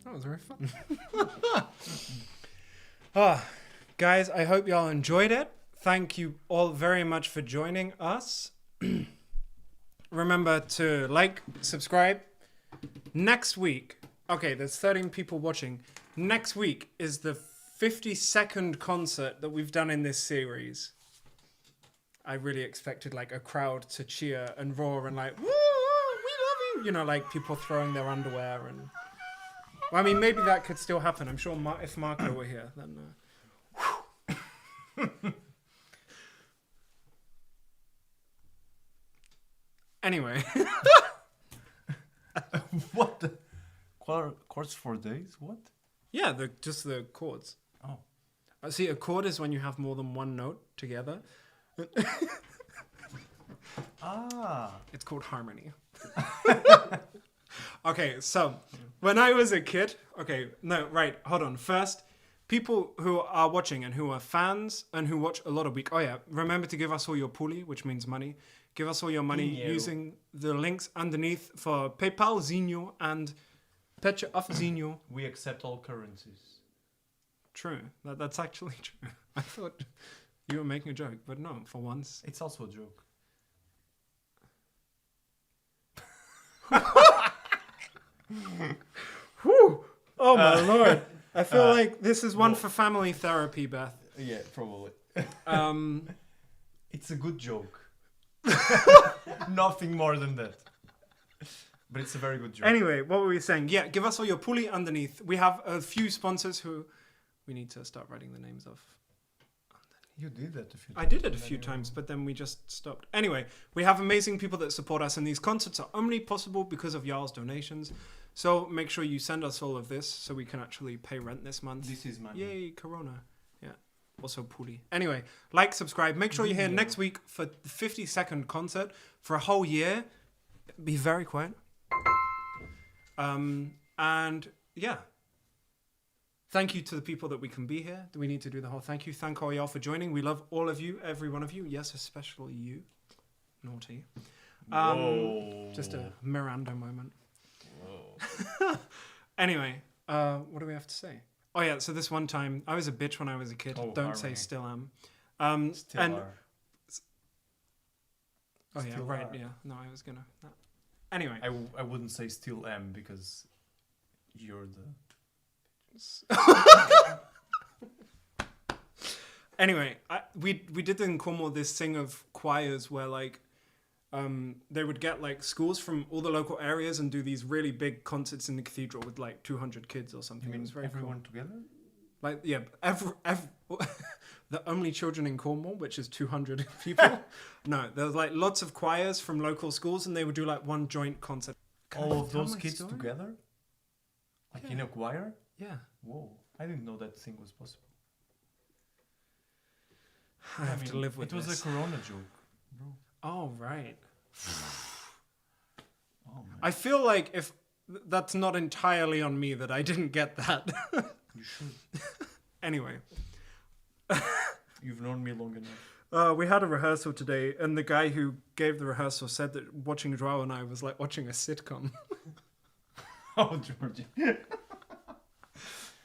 That was very fun. Ah, guys, I hope y'all enjoyed it. Thank you all very much for joining us. Remember to like, subscribe. Next week, okay, there's thirteen people watching. Next week is the fifty-second concert that we've done in this series. I really expected, like, a crowd to cheer and roar and, like, "Woo, woo, we love you!" You know, like, people throwing their underwear and. Well, I mean, maybe that could still happen. I'm sure Mar- if Marco were here, then. Uh... Anyway. What? The... Quar- chords for days? What? Yeah, the just the chords. Oh. Uh, see, a chord is when you have more than one note together. Ah. It's called harmony. Okay, so when I was a kid, okay, no, right, hold on. First, people who are watching and who are fans and who watch a lot of Week, oh yeah, remember to give us all your pouli, which means money. Give us all your money using the links underneath for PayPal, Zeno, and Pecha of Zeno. We accept all currencies. True. That, that's actually true. I thought you were making a joke, but no, for once. It's also a joke. Whew! Oh my lord. I feel uh, like this is one well, for family therapy, Beth. Yeah, probably. Um, it's a good joke. Nothing more than that. But it's a very good joke. Anyway, what were we saying? Yeah, give us all your pouli underneath. We have a few sponsors who we need to start writing the names of. You did that a few times. I did it a few times, but then we just stopped. Anyway, we have amazing people that support us, and these concerts are only possible because of y'all's donations. So make sure you send us all of this so we can actually pay rent this month. This is money. Yay, Corona. Yeah. Also pouli. Anyway, like, subscribe. Make sure you're here next week for the fifty-second concert for a whole year. Be very quiet. Um, and yeah. Thank you to the people that we can be here. We need to do the whole thank you. Thank all y'all for joining. We love all of you, every one of you. Yes, especially you. Naughty. Um, whoa. Just a Miranda moment. Whoa. Anyway, uh, what do we have to say? Oh yeah, so this one time, I was a bitch when I was a kid. Oh, don't say still am. Um, still and are. Oh yeah, right, yeah. No, I was gonna. No. Anyway. I, w- I wouldn't say still am because you're the. Anyway, I, we we did in Cornwall this thing of choirs where, like, um, they would get, like, schools from all the local areas and do these really big concerts in the cathedral with, like, two hundred kids or something. You mean everyone cool. Together? Like, yeah, every, every, the only children in Cornwall, which is two hundred people. No, there's, like, lots of choirs from local schools, and they would do, like, one joint concert. Can all I of those kids together? Like, yeah. In a choir? Yeah. Whoa, I didn't know that thing was possible. I have to live with this. It was a Corona joke, bro. Oh, right. Oh, man. I feel like if that's not entirely on me that I didn't get that. You should. Anyway. You've known me long enough. Uh, we had a rehearsal today, and the guy who gave the rehearsal said that watching Joao and I was like watching a sitcom. Oh, Georgie.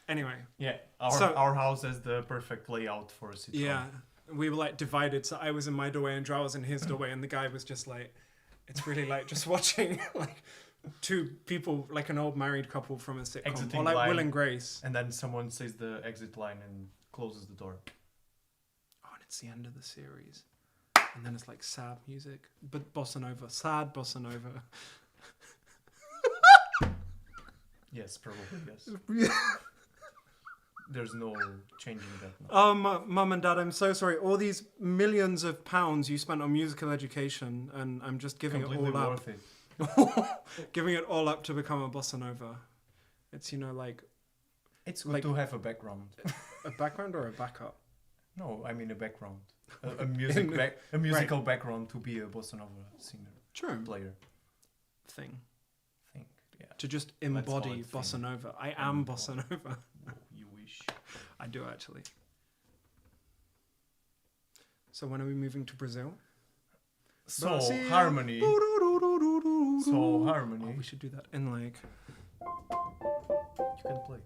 Anyway. Yeah, our, so, our house has the perfect layout for a sitcom. Yeah, we were, like, divided. So I was in my doorway and Joao was in his doorway, and the guy was just like, it's really like just watching, like, two people, like, an old married couple from a sitcom, exiting or, like, line, Will and Grace. And then someone says the exit line and closes the door. Oh, and it's the end of the series. And then it's, like, sad music, but bossa nova, sad bossa nova. Yes, probably, yes. There's no changing that now. Um, Mum and Dad, I'm so sorry. All these millions of pounds you spent on musical education, and I'm just giving it all up. Completely worth it. Giving it all up to become a bossa nova. It's, you know, like, it's good, like, to have a background. A background or a backup? No, I mean a background. A, a music in, back, a musical, right, background to be a bossa nova singer. True. Player. Thing. Thing, yeah. To just embody bossa nova. I am bossa nova. Oh, you wish. I do, actually. So when are we moving to Brazil? So, Brazil. Harmony. So, harmony. Oh, we should do that in, like, you Can play.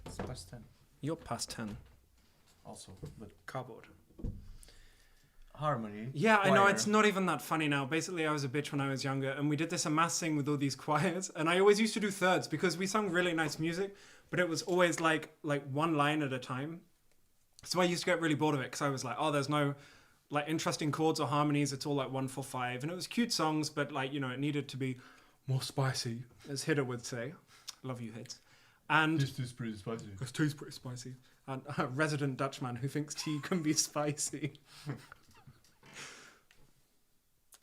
It's past ten. You're past ten. Also, but Cardboard. Harmony. Yeah, I know, Choir. It's not even that funny now. Basically, I was a bitch when I was younger, and we did this en masse thing with all these choirs, and I always used to do thirds because we sung really nice music, but it was always like like one line at a time. So I used to get really bored of it because I was like, oh, there's no like interesting chords or harmonies. It's all like one four five, and it was cute songs, but like you know, it needed to be more spicy, as Hidda would say. Love you, Hids. And This is pretty spicy. Because tea's pretty spicy. And a resident Dutchman who thinks tea can be spicy.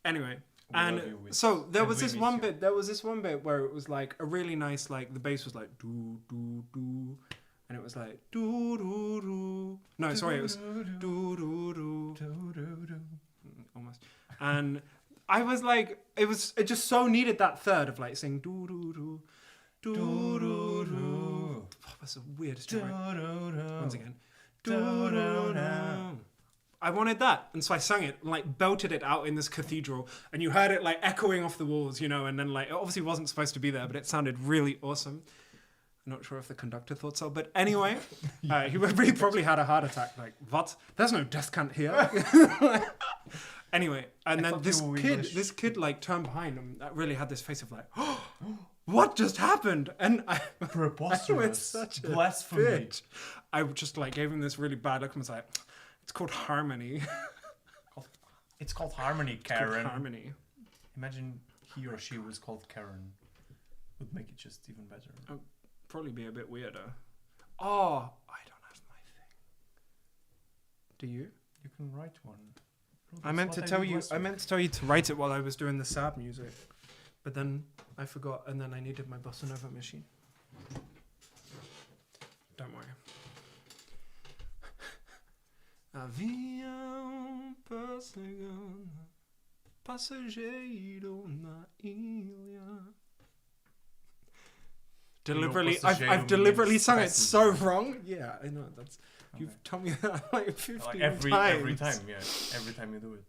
Anyway, We love and you, Wiz. so there And was we this miss one you. bit. There was this one bit where it was like a really nice, like the bass was like doo doo doo, and it was like doo doo doo. No, sorry, it was doo doo doo, Doo-doo-doo. almost. And I was like, it was, it just so needed that third of like saying doo doo doo, doo doo doo. Oh, that's the weirdest thing. Right? Doo-doo-doo. Once again, Doo-doo-doo. doo-doo-doo. I wanted that, and so I sang it, and, like, belted it out in this cathedral, and you heard it like echoing off the walls, you know. And then like it obviously wasn't supposed to be there, but it sounded really awesome. I'm not sure if the conductor thought so, but anyway, uh, he would really probably had a heart attack. Like what? There's no death count here. Anyway, and I then thought this you were kid, English. This kid like turned behind and that really had this face of like, what just happened? And I, I Preposterous. was such a Blasphemy. Bitch. I just like gave him this really bad look and was like, it's called harmony. It's called harmony, It's called Karen. Harmony. Imagine he or she was called Karen. Would make it just even better. Probably be a bit weirder. Oh, I don't have my thing. Do you? You can write one. I meant to tell you. I meant to tell you to write it while I was doing the sad music, but then I forgot, and then I needed my bossa nova machine. Don't worry. Avião passagona, passageiro na ilha. Deliberately, I've, I've deliberately sung it so wrong. Yeah, I know. That's you've told me that like fifteen Like every times. Every time, yeah, every time you do it.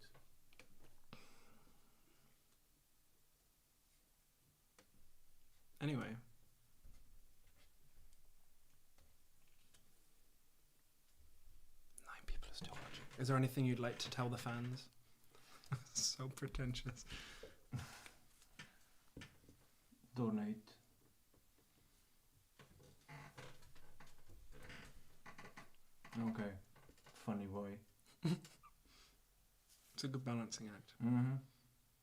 Anyway. Nine people are still watching. Is there anything you'd like to tell the fans? So pretentious. Donate. Okay. Funny boy. It's a good balancing act. Mm-hmm.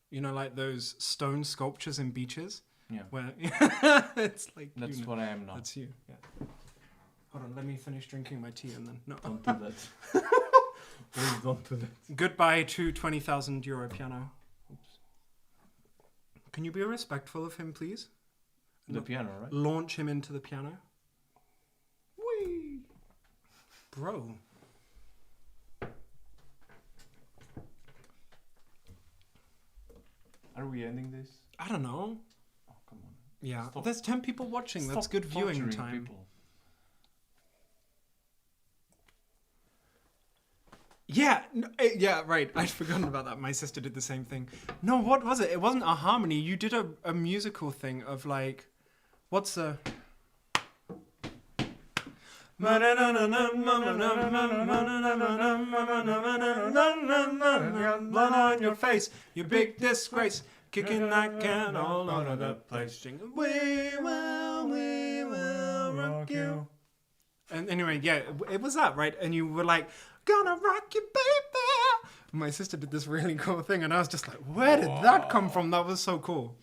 You know, like those stone sculptures in beaches. Yeah. Where it's like That's you know, what I am now. That's you. Yeah. Hold on, let me finish drinking my tea and then no. Don't do that. Please don't do that. Goodbye to twenty thousand euro piano. Oops. Can you be respectful of him, please? The piano, right? Launch him into the piano. Whee! Bro. Are we ending this? I don't know. Oh, come on. Yeah. Stop. There's ten people watching. That's Stop good viewing torturing time. People. Yeah, n- eh, yeah, right. I'd forgotten about that. My sister did the same thing. No, what was it? It wasn't a harmony. You did a, a musical thing of like, what's a blood on your face, you big disgrace, kicking that can all over the place. Singing, we will, we will rock you. And anyway, yeah, it, it was that, right? And you were like, gonna rock you, baby. My sister did this really cool thing, and I was just like, where did that come from? That was so cool.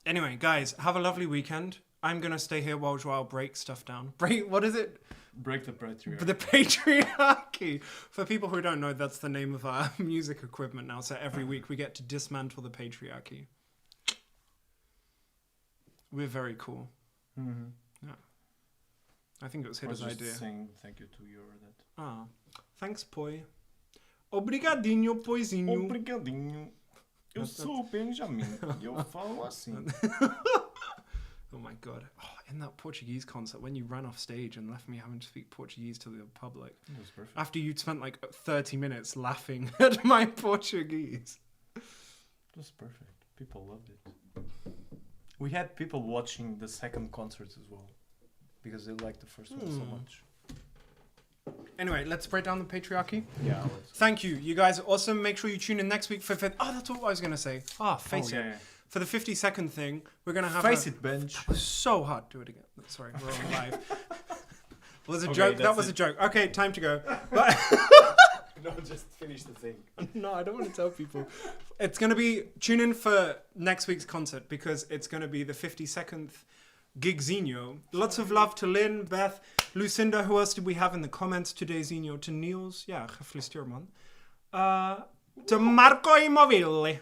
Anyway, guys, have a lovely weekend. I'm gonna stay here while Joao breaks stuff down. Break, what is it? Break the patriarchy. The patriarchy. For people who don't know, that's the name of our music equipment now. So every week we get to dismantle the patriarchy. We're very cool. Mm-hmm. Yeah. I think it was I was Hidda's just idea. Saying thank you to your dad. Ah, thanks, Poi. Obrigadinho, Poizinho. Obrigadinho. Eu sou o Benjamin. E eu falo assim. Oh my god. Oh, in that Portuguese concert, when you ran off stage and left me having to speak Portuguese to the public, It was perfect. After you'd spent like thirty minutes laughing at my Portuguese. It was perfect. People loved it. We had people watching the second concert as well because they liked the first one so much. Anyway, let's break down the patriarchy. Yeah, let's Thank you. You guys are awesome. Make sure you tune in next week for fifth. Oh, that's what I was going to say. Ah, face Oh, it. Yeah. For the fifty second thing, we're going to have Face a, it, Benj. So hard. Do it again. Sorry, we're on live. Was a Okay, joke. That that's was a it. Joke. Okay, time to go. But No, just finish the thing. No, I don't want to tell people. It's going to be, tune in for next week's concert because it's going to be the fifty second gig Zeno. Lots of love to Lynn, Beth, Lucinda. Who else did we have in the comments today, Zeno? To Niels. Yeah, geffeliciteerd, man. Uh, to Marco Immobile.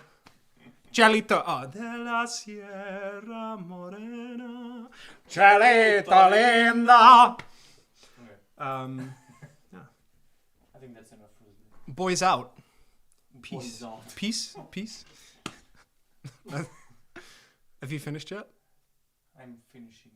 Chelito. Oh, de la Sierra Morena. Chelito linda. Um, I think that's enough for the Boys out. Peace. Boys out. Peace. Peace. Have you finished yet? I'm finishing.